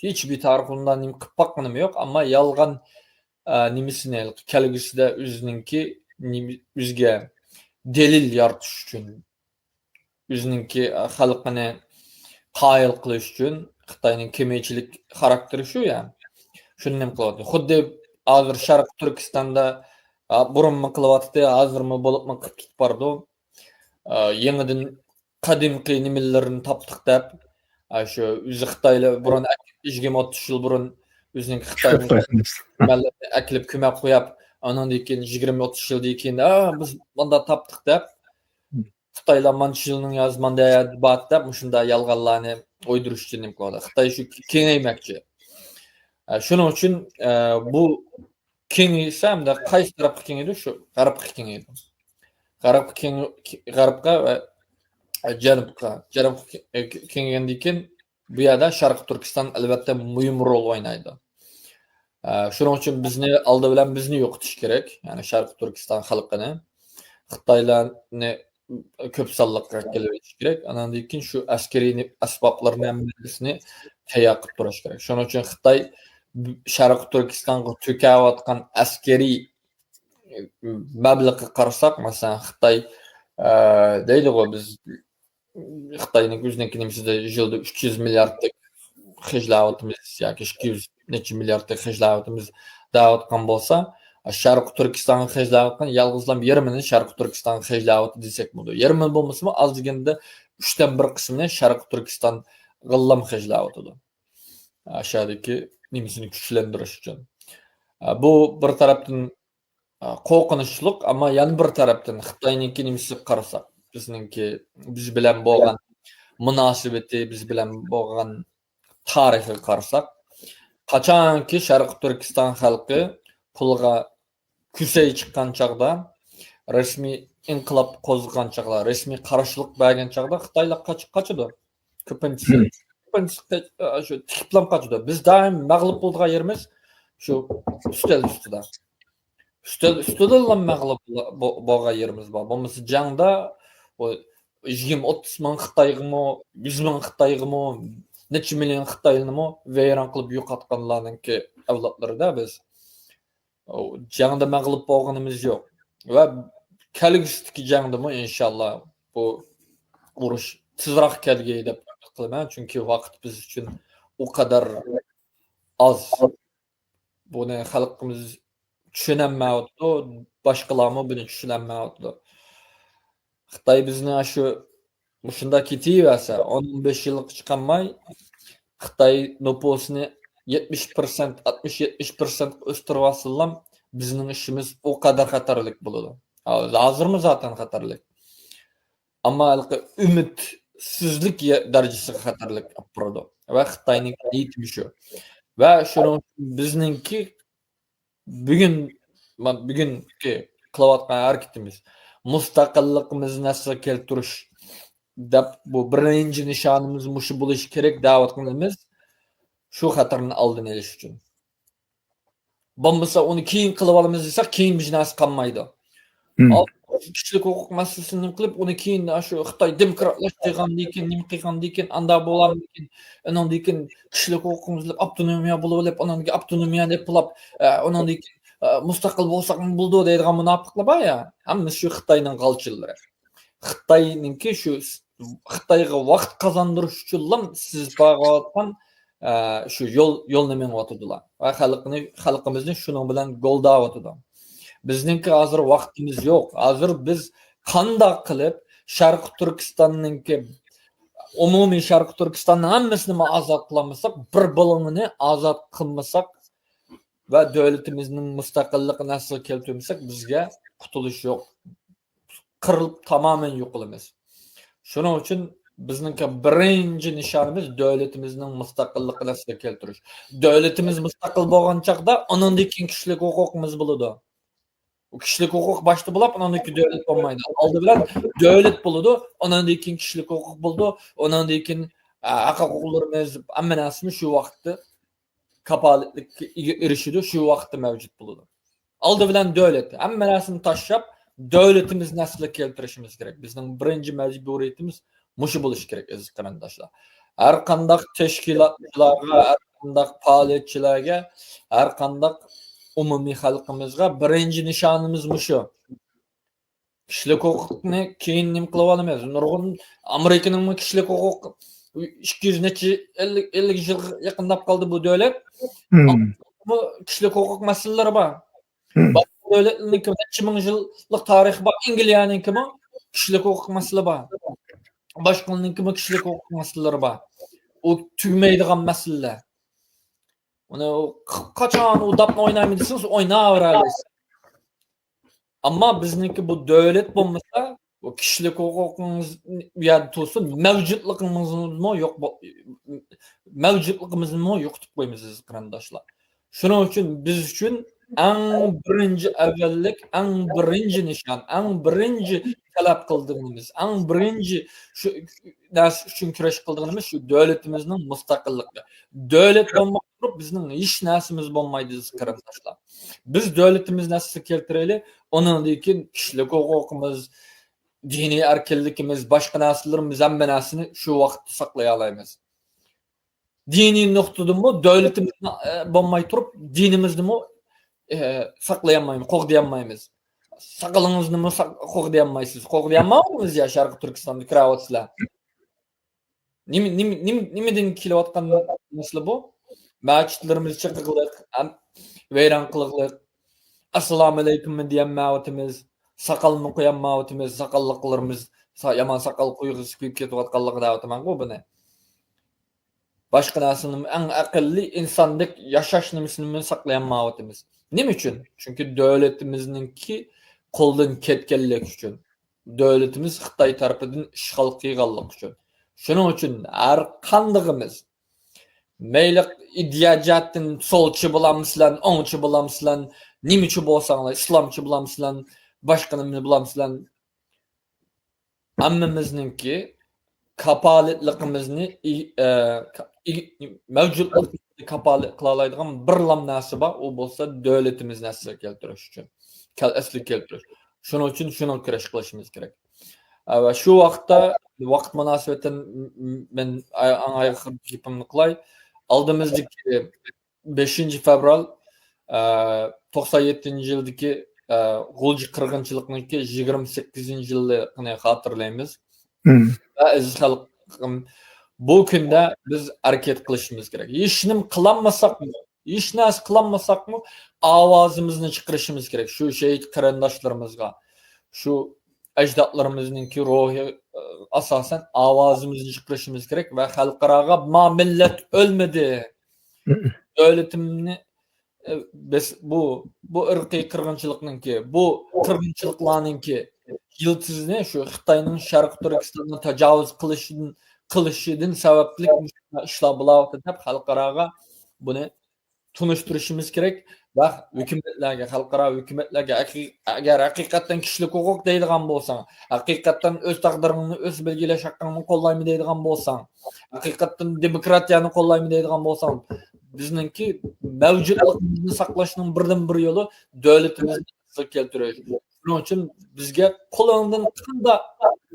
ھېچبىر تارىخىمدا نېمە قىلىپ باققىنىمۇ يوق. ئەمما يالغان، ئە، نېمىسىنى كەلگۈسىدە ئۆزىنىڭكى نېمە، ئۆزىگە دەلىل يارىتىش ئۈچۈن، ئۆزىنىڭكى، ئە، خەلقىنى قايىل قىلىش ئۈچۈن خىتاينىڭ كېمىچىلىك خاراكتېرى شۇ يا. شۇنى نېمە قىلىۋاتىدۇ؟ خۇددى ھازىر شەرقىي تۈركىستاندا، ئە، بۇرۇنمۇ قىلىۋاتىدۇ، ھازىرمۇ بولۇپمۇ قىلىپ تۇتۇپ بارىدۇ. ئە، يېڭىدىن قەدىمكى نېمىلىرىنى تاپتۇق دەپ، ئە، شۇ ئۆزى خىتايلار بۇرۇن ئەك-، يىگىرمە ئوتتۇز يىل بۇرۇن ئۆزىنىڭ خىتاينىڭ مەللەتنى ئەكېلىپ كۆمۈپ قويۇپ، ئانىڭدىن كېيىن يىگىرمە ئوتتۇز يىلدىن كېيىن، ئا، بىز مۇنداق تاپتۇق دەپ، خىتايلار مانچە يىلنىڭ يازماندا بار دەپ، مۇشۇنداق يالغانلارنى ئويدۇرۇش ئۈچۈن نېمە قىلىۋاتىدۇ. خىتاي شۇ كېڭەيمەكچى. ئە، شۇنىڭ ئۈچۈن، ئە، بۇ كېڭىيسە، ئەمدى قايسى تەرەپكە كېڭىيدۇ؟ شۇ غەربكە كېڭىيدۇ. غەربكە كېڭ-، غەربكە ۋە جەنۇبقا، جەنۇبقا كېڭىگەندىن كېيىن، بۇ يەردە شەرقىي تۈركىستان ئەلۋەتتە مۇھىم رول ئوينايدۇ. ئە، شۇنىڭ ئۈچۈن بىزنى، ئالدى بىلەن بىزنى يوقىتىش كېرەك، يەنى شەرقىي تۈركىستان خەلقىنى. خىتايلارنى كۆپ سانلىق كېلىۋېلىش كېرەك. ئاناندىن كېيىن شۇ ئەسكىرىي ئەسبابلارنى ھەممىسىنى تەييار قىلىپ تۇرۇش كېرەك. شۇنىڭ ئۈچۈن خىتاي شەرقىي تۈركىستانغا تۆكۈۋاتقان ئەسكىرىي مەبلىغقە قارىساق، مەسىلەن، خىتاي، ئە، دەيدىغۇ، بىز خىتاينىڭ ئۆزىنىڭكى نېمىسىدە يىلدا ئۈچ يۈز مىلياردتەك خەجلەۋاتىمىز ياكى ئىككى يۈز نەچچە مىلياردتەك خەجلەۋاتىمىز دەۋاتقان بولسا، شەرقىي تۈركىستانغا خەجلەۋاتقان يالغۇزلا يېرىمىنى شەرقىي تۈركىستانغا خەجلەۋاتىدۇ دېسەك بولىدۇ. يېرىمى بولمىسىمۇ، ئاز دېگەندە ئۈچتىن بىر قىسمىنى شەرقىي تۈركىستان غىللام خەجلەۋاتىدۇ. ئاشۇ يەردىكى نېمىسىنى كۈچلەندۈرۈش ئۈچۈن. بۇ بىر تەرەپتىن ئا، قورقۇنچلۇق، ئەمما يەنە بىر تەرەپتىن خىتاينىڭكى نېمىسىگە قارىساق، بىزنىڭكى، بىز بىلەن بولغان مۇناسىۋىتى، بىز بىلەن بولغان تارىخىغا قارىساق، قاچانكى شەرقىي تۈركىستان خەلقى پۇلغا كۈسەي چىققان چاغدا، رەسمىي ئىنقىلاب قوزغىغان چاغدا، رەسمىي قارشىلىق بەرگەن چاغدا خىتايلار قاچ-، قاچىدۇ. كۆپىنچىسى، كۆپىنچىسى قېچ-، ئا، شۇ تىكىپلام قاچىدۇ. بىز دائىم مەغلۇپ بولىدىغان يېرىمىز شۇ ئۈستەل ئۈستىدە. ئۈستەل ئۈستىدىلا مەغلۇپ بولا-، بو-، بولغان يېرىمىز بار. بولمىسا جەڭدە ئۇ يىگىرمە، ئوتتۇز مىڭ خىتايغىمۇ، يۈز مىڭ خىتايغىمۇ، نەچچە مىليون خىتايلىنىمۇ ۋەيران قىلىپ يوقاتقانلارنىڭكى ئەۋلادلىرىدا بىز. ئۇ جەڭدە مەغلۇپ بولغىنىمىز يوق. ۋە كەلگۈسىدىكى جەڭدىمۇ ئىنشاللا بۇ ئۇرۇش تېزراق كەلگەي دەپ ئۈمىد قىلىمەن. چۈنكى ۋاقىت بىز ئۈچۈن ئۇ قەدەر ئاز. بۇنى خەلقىمىز چۈشىنەلمەيۋاتىدۇ، باشقىلارمۇ بۇنى چۈشىنەلمەيۋاتىدۇ. خىتاي بىزنى شۇ، مۇشۇنداق كېتىۋەرسە، ئون، ئون بەش يىلغا چىقالماي، خىتاي نوپۇسىنى يەتمىش پىرسەنت، ئاتمىش، يەتمىش پىرسەنتقا ئۆستۈرۈۋالسىلا، بىزنىڭ ئىشىمىز ئۇ قەدەر خەتەرلىك بولىدۇ. ھازىرمۇ زاتەن خەتەرلىك. ئەمما ھېلىقى ئۈمىدسىزلىك يە-، دەرىجىسىگە خەتەرلىك ئاپىرىدۇ. ۋە خىتاينىڭ نىيىتى شۇ. ۋە شۇنىڭ ئۈچۈن بىزنىڭكى بۈگۈن، ما-، بۈگۈنكى قىلىۋاتقان ھەرىكىتىمىز، مۇستەقىللىقىمىزنى ئەسلىگە كەلتۈرۈش دەپ، بۇ بىرىنچى نىشانىمىز مۇشۇ بولۇشى كېرەك دەۋاتقىنىمىز شۇ خەتەرنىڭ ئالدىنى ئېلىش ئۈچۈن. بولمىسا ئۇنى كېيىن قىلىۋالىمىز دېسەك، كېيىن بىر نەرسە قالمايدۇ. مم. ئاۋۋال كىشىلىك ھوقۇق مەسىلىسىنى قىلىپ، ئۇنى كېيىن شۇ خىتاي دېموكراتلاشتۇرغاندىن كېيىن، نېمە قىلغاندىن كېيىن، ئاندا بولامدىكىن، ئۇنىڭدىن كېيىن كىشىلىك ھوقۇقىمىز دەپ ئاپتونومىيە بولۇۋېلىپ، ئۇنىڭدىن كېيىن ئاپتونومىيەنى پۇلاپ، ئە، ئۇنىڭدىن كېيىن، ئە، مۇستەقىل بولساقمۇ بولىدۇ دەيدىغان مۇناپىقلار بار يا، ھەممىسى شۇ خىتاينىڭ غالچىلىرى. خىتاينىڭكى شۇ، خىتايغا ۋاقىت قازاندۇرۇش ئۈچۈنلا سىز باغىۋاتقان، ئە، شۇ يول، يولنى مېڭىۋاتىدۇلار. ۋە خەلقنى، خەلقىمىزنى شۇنىڭ بىلەن گولداۋاتىدۇ. بىزنىڭكى ھازىر ۋاقتىمىز يوق. ھازىر بىز قانداق قىلىپ شەرقىي تۈركىستاننىڭكى، ئومۇمىي شەرقىي تۈركىستاننىڭ ھەممىسىنىمۇ ئازاد قىلالمىساق، بىر بۇلۇڭىنى ئازاد قىلمىساق ۋە دۆلىتىمىزنىڭ مۇستەقىللىقىنى ئەسلىگە كەلتۈرمىسەك، بىزگە قۇتۇلۇش يوق. قىرىلىپ تامامەن يوقىلىمىز. شۇنىڭ ئۈچۈن بىزنىڭكى بىرىنچى نىشانىمىز دۆلىتىمىزنىڭ مۇستەقىللىقىنى ئەسلىگە كەلتۈرۈش. دۆلىتىمىز مۇستەقىل بولغان چاغدا، ئۇنىڭدىن كېيىن كىشىلىك ھوقۇقىمىز بولىدۇ. كىشىلىك ھوقۇق باشتا بولۇپ، ئۇنىڭدىن كېيىن دۆلەت بولمايدۇ. ئالدى بىلەن دۆلەت بولىدۇ، ئۇنىڭدىن كېيىن كىشىلىك ھوقۇق بولىدۇ، ئۇنىڭدىن كېيىن، ئە، ھەق ھوقۇقلىرىمىز، ھەممە نەرسىمىز شۇ ۋاقىتتا كاپالەتلىككە ئېرىشىدۇ، شۇ ۋاقىتتا مەۋجۇت بولىدۇ. ئالدى بىلەن دۆلەت، ھەممە نەرسىنى تاشلاپ، دۆلىتىمىزنى ئەسلىگە كەلتۈرۈشىمىز كېرەك. بىزنىڭ بىرىنچى مەجبۇرىيىتىمىز مۇشۇ بولۇشى كېرەك، ئەزىز قېرىنداشلار. ھەر قانداق تەشكىلاتچىلارغا، ھەر قانداق پائالىيەتچىلەرگە، ھەر قانداق ئومۇمىي خەلقىمىزغا بىرىنچى نىشانىمىز مۇشۇ. كىشىلىك ھوقۇقنى كېيىن نېمە قىلىۋالىمىز؟ نۇرغۇن ئامېرىكىنىڭمۇ كىشىلىك ھوقۇق ئىككى يۈز نەچچە، ئەللىك، ئەللىك يىلغا يېقىنلاپ قالدى بۇ دۆلەت. بۇ كىشىلىك ھوقۇق مەسىلىلىرى بار. باشقا دۆلەتلەرنىڭكى نەچچە مىڭ يىللىق تارىخى بار. ئەنگلىيەنىڭكىمۇ كىشىلىك ھوقۇق مەسىلە بار. باشقىلارنىڭكىمۇ كىشىلىك ھوقۇق مەسىلىلىرى بار. ئۇ تۈگىمەيدىغان مەسىلىلەر. ئۇنى قاچان ئۇ داپنى ئوينايمەن دېسىڭىز، ئويناۋېرەلەيسىز. ئەمما بىزنىڭكى بۇ دۆلەت بولمىسا، بۇ كىشىلىك ھوقۇقىڭىز بۇ يەردە تۇرسۇن، مەۋجۇتلۇقىمىزمۇ يوق بو-، مەۋجۇتلۇقىمىزنىمۇ يوقىتىپ قويىمىز، ئەزىز قېرىنداشلار. شۇنىڭ ئۈچۈن بىز ئۈچۈن ئەڭ بىرىنچى ئەۋەللىك، ئەڭ بىرىنچى نىشان، ئەڭ بىرىنچى تەلەپ قىلىدىغىنىمىز، ئەڭ بىرىنچى شۇ نەرسە ئۈچۈن كۈرەش قىلىدىغىنىمىز شۇ دۆلىتىمىزنىڭ مۇستەقىللىقى. دۆلەت بولماي تۇرۇپ بىزنىڭ ھېچ نەرسىمىز بولمايدۇ، ئەزىز قېرىنداشلار. بىز دۆلىتىمىزنى ئەسلىگە كەلتۈرەيلى، ئۇنىڭدىن كېيىن كىشىلىك ھوقۇقىمىز، دىنىي ئەركىنلىكىمىز، باشقا نەرسىلىرىمىز، ھەممە نەرسىنى شۇ ۋاقىتتا ساقلىيالايمىز. دىنىي نۇقتىدىنمۇ دۆلىتىمىزنى، ئە، بولماي تۇرۇپ، دىنىمىزنىمۇ، ئە، ساقلىيالمايمىز، قوغدىيالمايمىز. ساقىلىڭىزنىمۇ ساق-، قوغدىيالمايسىز. قوغدىيالمايمىز يا شەرقىي تۈركىستاندا كىرەۋاتىسىلەر. نېمە، نېمە، نېمە، نېمىدىن كېلىۋاتقان مەسىلە بۇ؟ مەسچىتلىرىمىز چېقىقلىق، ھەم ۋەيران قىلىقلىق. ئەسسالامۇئەلەيكۇممۇ دېيەلمەيۋاتىمىز، ساقالمۇ قويالمايۋاتىمىز، ساقاللىقلىرىمىز سا-، يامان ساقال قويغۇسى كۆپىيىپ كېتىۋاتقانلىقى دەۋاتىمەنغۇ بۇنى. باشقا نەرسىنىمۇ، ئەڭ ئەقەللىي ئىنساندەك ياشاش نېمىسىنىمۇ ساقلىيالمايۋاتىمىز. نېمە ئۈچۈن؟ چۈنكى دۆلىتىمىزنىڭكى قولدىن كەتكەنلىكى ئۈچۈن. دۆلىتىمىز خىتاي تەرىپىدىن ئىشغال قىلغانلىقى ئۈچۈن. شۇنىڭ ئۈچۈن ھەر قاندىقىمىز، مەيلى ئىدىيە جەھەتتىن سولچى بولامسىلەر، ئوڭچى بولامسىلەر، نېمىچى بولساڭلار، ئىسلامچى بولامسىلەر، باشقا نېمە بولامسىلەر، ھەممىمىزنىڭكى كاپالەتلىكىمىزنى ئى-، ئە، كا-، ئى-، مەۋجۇتلۇقىمىزنى كاپالەت قىلالايدىغان بىرلا نەرسە بار، ئۇ بولسا دۆلىتىمىزنى ئەسلىگە كەلتۈرۈش ئۈچۈن. كەل-، ئەسلىگە كەلتۈرۈش. شۇنىڭ ئۈچۈن شۇنىڭغا كۈرەش قىلىشىمىز كېرەك. ئە، ۋە شۇ ۋاقىتتا، ۋاقىت مۇناسىۋىتىدىن م-، م-، مەن ئا-، ئەڭ ئاخىرقى گېپىمنى قىلاي. ئالدىمىزدىكى بەشىنچى فېۋرال، ئە، توقسان يەتتىنچى يىلدىكى، ئە، غۇلجا قىرغىنچىلىقىنىڭكى يىگىرمە سەككىزىنچى يىللىقىنى خاتىرىلەيمىز. ۋە ئەزىز خەلقىم، بۇ كۈندە بىز ھەرىكەت قىلىشىمىز كېرەك. ھېچنېمە قىلالمىساقمۇ، ھېچ نەرسە قىلالمىساقمۇ، ئاۋازىمىزنى چىقىرىشىمىز كېرەك. شۇ شېھىت قېرىنداشلىرىمىزغا، شۇ ئەجدادلىرىمىزنىڭكى روھى، ئاساسەن، ئاۋازىمىزنى چىقىرىشىمىز كېرەك ۋە خەلقئاراغا، ما مىللەت ئۆلمىدى. دۆلىتىمنى، ئە، بىز بۇ، بۇ ئىرقىي قىرغىنچىلىقنىڭكى، بۇ قىرغىنچىلىقلارنىڭكى يىلتىزىنى شۇ خىتاينىڭ شەرقىي تۈركىستانغا تاجاۋۇز قىلىشىدىن، قىلىشىدىن سەۋەبلىك مۇشۇنداق ئىشلار بولاۋاتىدۇ دەپ خەلقئاراغا بۇنى تونۇشتۇرۇشىمىز كېرەك ۋە ھۆكۈمەتلەرگە، خەلقئارا ھۆكۈمەتلەرگە ھەقىق-، ئەگەر ھەقىقەتەن كىشىلىك ھوقۇق دەيدىغان بولساڭ، ھەقىقەتەن ئۆز تەقدىرىڭنى ئۆز بەلگىلەش ھەققىڭنى قوللايمەن دەيدىغان بولساڭ، ھەقىقەتەن دېموكراتىيەنى قوللايمەن دەيدىغان بولساڭ، بىزنىڭكى مەۋجۇتلۇقىمىزنى ساقلاشنىڭ بىردىنبىر يولى دۆلىتىمىزنى ئەسلىگە كەلتۈرۈش. شۇنىڭ ئۈچۈن بىزگە قولۇڭدىن قانداق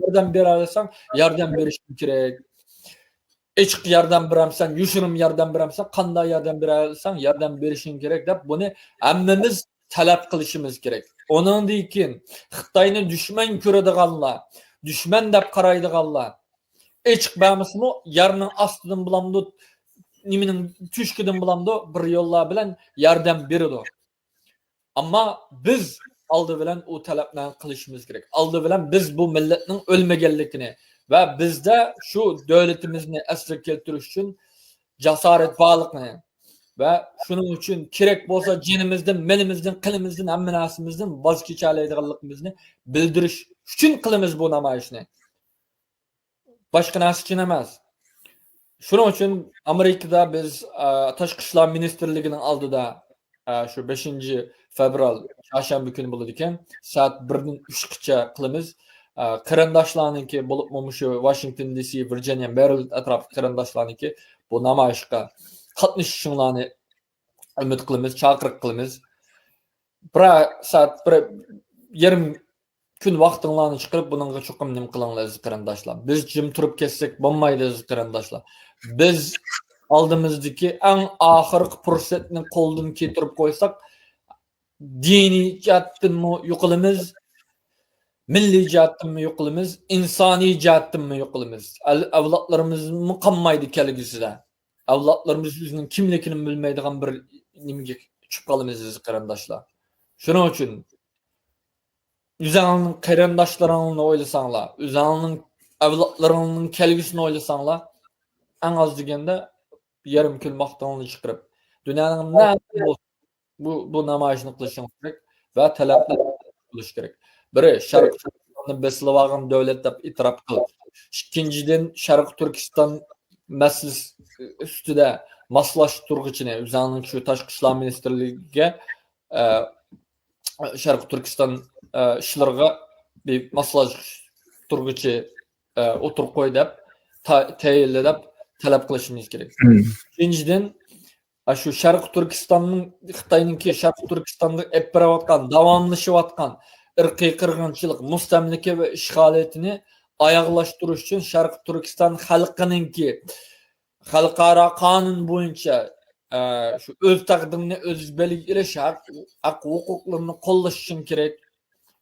ياردەم بېرەلىسەڭ، ياردەم بېرىشىڭ كېرەك. ئېچىق ياردەم بېرەمسەن، يوشۇرۇن ياردەم بېرەمسەن، قانداق ياردەم بېرەلىسەڭ، ياردەم بېرىشىڭ كېرەك دەپ، بۇنى ھەممىمىز تەلەپ قىلىشىمىز كېرەك. ئۇنىڭدىن كېيىن خىتاينى دۈشمەن كۆرىدىغانلار، دۈشمەن دەپ قارايدىغانلار، ئېچىق بەرمىسىمۇ، يەرنىڭ ئاستىدىن بولامدۇ، نېمىنىڭ تۆشۈكىدىن بولامدۇ، بىر يوللار بىلەن ياردەم بېرىدۇ. ئەمما بىز ئالدى بىلەن ئۇ تەلەپنى قىلىشىمىز كېرەك. ئالدى بىلەن بىز بۇ مىللەتنىڭ ئۆلمىگەنلىكىنى ۋە بىزدە شۇ دۆلىتىمىزنى ئەسلىگە كەلتۈرۈش ئۈچۈن جاسارەت بارلىقىنى ۋە شۇنىڭ ئۈچۈن كېرەك بولسا جېنىمىزدىن، مېلىمىزدىن، قېنىمىزدىن، ھەممە نەرسىمىزدىن ۋاز كېچەلەيدىغانلىقىمىزنى بىلدۈرۈش ئۈچۈن قىلىمىز بۇ نامايىشنى. باشقا نەرسە ئۈچۈن ئەمەس. شۇنىڭ ئۈچۈن ئامېرىكىدا بىز، ئە، تاشقى ئىشلار مىنىستىرلىكىنىڭ ئالدىدا، ئە، شۇ بەشىنچى فېۋرال، چارشەنبە كۈنى بولىدىكەن، سائەت بىردىن ئۈچكىچە قىلىمىز. ئە، قېرىنداشلارنىڭكى، بولۇپمۇ مۇشۇ ۋاشىنگتون دى سى، ۋىرجىنىيە، مېرىلېند ئەتراپى قېرىنداشلارنىڭكى بۇ نامايىشقا قاتنىشىشىڭلارنى ئۈمىد قىلىمىز، چاقىرىق قىلىمىز. بىر سائەت، بىر يېرىم كۈن ۋاقتىڭلارنى چىقىرىپ، بۇنىڭغا چوقۇم نېمە قىلىڭلار، ئەزىز قېرىنداشلار. بىز جىم تۇرۇپ كەتسەك بولمايدۇ، ئەزىز قېرىنداشلار. بىز ئالدىمىزدىكى ئەڭ ئاخىرقى پۇرسەتنى قولدىن كېتىرىپ قويساق، دىنىي جەھەتتىنمۇ يوقىلىمىز، مىللىي جەھەتتىنمۇ يوقىلىمىز، ئىنسانىي جەھەتتىنمۇ يوقىلىمىز. ئەل-، ئەۋلادلىرىمىزمۇ قالمايدۇ كەلگۈسىدە. ئەۋلادلىرىمىز ئۆزىنىڭ كىملىكىنى بىلمەيدىغان بىر نېمىگە چۈشۈپ قالىمىز، ئەزىز قېرىنداشلار. شۇنىڭ ئۈچۈن ئۆزۈڭنىڭ قېرىنداشلىرىڭنى ئويلىساڭلار، ئۆزۈڭنىڭ ئەۋلادلىرىڭنىڭ كەلگۈسىنى ئويلىساڭلار، ئەڭ ئاز دېگەندە يېرىم كۈن ۋاقتىڭلارنى چىقىرىپ، دۇنيانىڭ نەدە بولسا بۇ، بۇ نامايىشنى قىلىشىڭىز كېرەك ۋە تەلەپلەر قىلىش كېرەك. بىرى، شەرقىي تۈركىستاننى بېسىلىۋالغان دۆلەت دەپ ئېتىراپ قىل. ئىككىنچىدىن، شەرقىي تۈركىستان مەسىلىسى ئۈستىدە ماسلاشتۇرغۇچىنى، ئۆزۈڭنىڭ شۇ تاشقى ئىشلار مىنىستىرلىكىگە، ئە، شەرقىي تۈركىستان، ئە، ئىشلىرىغا بىر ماسلاشتۇرغۇچى، ئە، ئوتتۇرىغا قوي دەپ، تا-، تەيىنلە دەپ تەلەپ قىلىشىمىز كېرەك. ئۈچىنچىدىن، ئە، شۇ شەرقىي تۈركىستاننىڭ، خىتاينىڭكى شەرقىي تۈركىستاندا ئېلىپ بېرىۋاتقان، داۋاملىشىۋاتقان ئىرقىي قىرغىنچىلىق، مۇستەملىكە ۋە ئىشغالىيىتىنى ئاياغلاشتۇرۇش ئۈچۈن شەرقىي تۈركىستان خەلقىنىڭكى خەلقئارا قانۇن بويىچە، ئە، شۇ ئۆز تەقدىرىنى ئۆزى بەلگىلەش ھەق، ھەق ھوقۇقلىرىنى قوللىشىشىڭ كېرەك.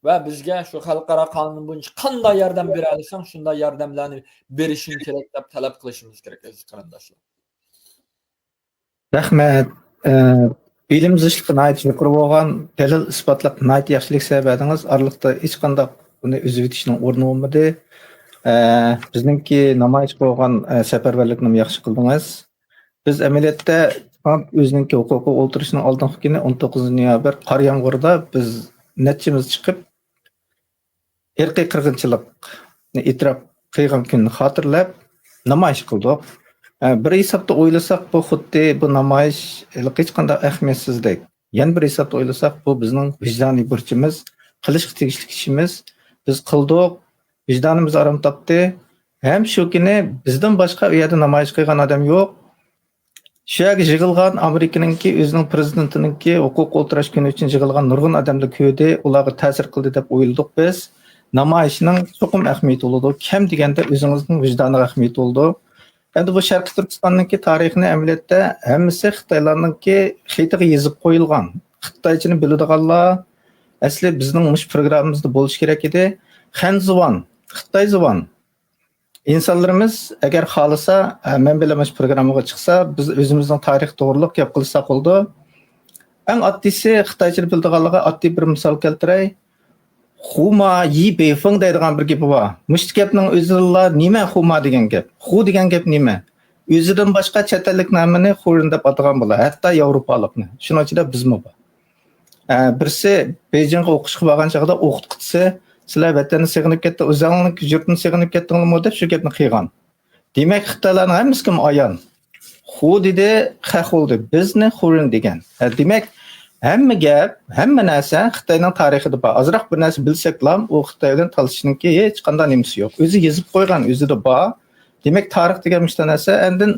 ۋە بىزگە شۇ خەلقئارا قانۇن بويىچە قانداق ياردەم بېرەلىسەڭ، شۇنداق ياردەملەرنى بېرىشىڭ كېرەك دەپ تەلەپ قىلىشىمىز كېرەك، ئەزىز قېرىنداشلار. رەھمەت. ئە، بىلىم زىچلىقى ناھايىتى يۇقىرى بولغان، دەلىل ئىسپاتلىق ناھايىتى ياخشى لېكسىيە بەردىڭىز. ئارىلىقتا ھېچقانداق بۇنى ئۈزۈۋېتىشنىڭ ئورنى بولمىدى. ئە، بىزنىڭكى نامايىش بولغان، ئە، سەپەرۋەرلىكنىمۇ ياخشى قىلدىڭىز. بىز ئەمەلىيەتتە ترامپ ئۆزىنىڭكى ھوقۇقىغا ئولتۇرۇشنىڭ ئالدىنقى كۈنى، ئون توققۇزىنچى نويابىر، قارا يامغۇردا بىز نەچچىمىز چىقىپ، ئىرقىي قىرغىنچىلىقنى ئېتىراپ قىلغان كۈننى خاتىرىلەپ نامايىش قىلدۇق. ئە، بىر ھېسابتا ئويلىساق، بۇ خۇددى بۇ نامايىش ھېلىقى ھېچقانداق ئەھمىيەتسىزدەك. يەنە بىر ھېسابتا ئويلىساق، بۇ بىزنىڭ ۋىجدانىي بۇرچىمىز، قىلىشقا تېگىشلىك ئىشىمىز. بىز قىلدۇق، ۋىجدانىمىز ئارام تاپتى. ھەم شۇ كۈنى بىزدىن باشقا ئۇ يەردە نامايىش قىلغان ئادەم يوق. شۇ يەرگە يىغىلغان ئامېرىكىنىڭكى ئۆزىنىڭ پرېزىدېنتىنىڭكى ھوقۇق ئولتۇراش كۈنى ئۈچۈن يىغىلغان نۇرغۇن ئادەملەر كۆردى، ئۇلارغا تەسىر قىلدى دەپ ئويلىدۇق بىز. نامايىشنىڭ چوقۇم ئەھمىيىتى بولىدۇ، كەم دېگەندە ئۆزىڭىزنىڭ ۋىجدانىغا ئەھمىيىتى بولىدۇ. ئەمدى بۇ شەرقىي تۈركىستاننىڭكى تارىخىنى ئەمەلىيەتتە ھەممىسى خىتايلارنىڭكى خېتىغا يېزىپ قويۇلغان. خىتايچىنى بىلىدىغانلار، ئەسلى بىزنىڭ مۇشۇ پروگراممىمىزدا بولۇشى كېرەك ئىدى. خەنزۇۋان، خىتايزۇۋان ئىنسانلىرىمىز ئەگەر خالىسا، ئە، مەن بىلەن مۇشۇ پروگراممىغا چىقسا، بىز ئۆزىمىزنىڭ تارىخى توغرۇلۇق گەپ قىلساق بولىدۇ. ئەڭ ئاددىيسى، خىتايچىنى بىلىدىغانلارغا ئاددىي بىر مىسال كەلتۈرەي. خۇما يى بېيفېڭ دەيدىغان بىر گېپى بار. مۇشۇ گەپنىڭ ئۆزىلا نېمە خۇما دېگەن گەپ؟ خۇ دېگەن گەپ نېمە؟ ئۆزىدىن باشقا چەت ئەللىك نامىنى خۇرېن دەپ ئاتىغان بولار، ھەتتا ياۋروپالىقنى. شۇنىڭ ئىچىدە بىزمۇ بار. ئە، بىرسى بېيجىڭغا ئوقۇشقا بارغان چاغدا ئوقۇتقۇچىسى، «سىلەر ۋەتەننى سېغىنىپ كەتتى، ئۆزۈڭلارنىڭ يۇرتىنى سېغىنىپ كەتتىڭلارمۇ؟» دەپ شۇ گەپنى قىلغان. دېمەك، خىتايلارنىڭ ھەممىسىگىمۇ ئايان. خۇ دېدى، خەخ بولدى. بىزنى خۇرېن دېگەن. ھە، دېمەك، ھەممە گەپ، ھەممە نەرسە خىتاينىڭ تارىخىدا بار. ئازراق بىر نەرسە بىلسەكلا، ئۇ خىتاي بىلەن تالىشىشنىڭكى ھېچقانداق نېمىسى يوق. ئۆزى يېزىپ قويغان، ئۆزىدە بار. دېمەك، تارىخ دېگەن مۇشۇنداق نەرسە. ئاندىن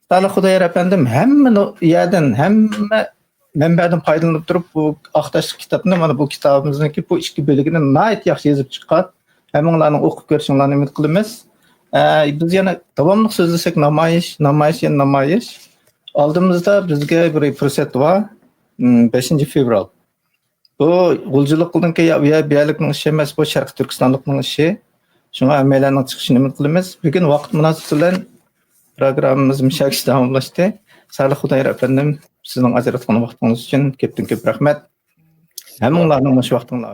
سالىھ خۇدايار ئەپەندىم ھەممە نۇ-، يەردىن، ھەممە مەنبەدىن پايدىلىنىپ تۇرۇپ، بۇ ئاق تاشلىق كىتابنى، مانا بۇ كىتابىمىزنىڭكى بۇ ئىككى بۆلىكىنى ناھايىتى ياخشى يېزىپ چىققان. ھەممىڭلارنىڭ ئوقۇپ كۆرۈشۈڭلارنى ئۈمىد قىلىمىز. ئە، بىز يەنە داۋاملىق سۆزلىسەك، نامايىش، نامايىش، يەنە نامايىش. ئالدىمىزدا بىزگە بىر پۇرسەت بار. م، بەشىنچى فېۋرال. بۇ غۇلجىلىقنىڭكى يا، يا بۇ يەرلىكنىڭ ئىشى ئەمەس، بۇ شەرقىي تۈركىستانلىقنىڭ ئىشى. شۇڭا ھەممەيلەننىڭ چىقىشىنى ئۈمىد قىلىمىز. بۈگۈن ۋاقىت مۇناسىۋىتى بىلەن پروگراممىمىز مۇشۇ يەرگىچە داۋاملاشتى. سالىھ خۇدايار ئەپەندىم، سىزنىڭ ئاجراتقان ۋاقتىڭىز ئۈچۈن كۆپتىن كۆپ رەھمەت. ھەممىڭلارنىڭ مۇشۇ ۋاقتىڭلار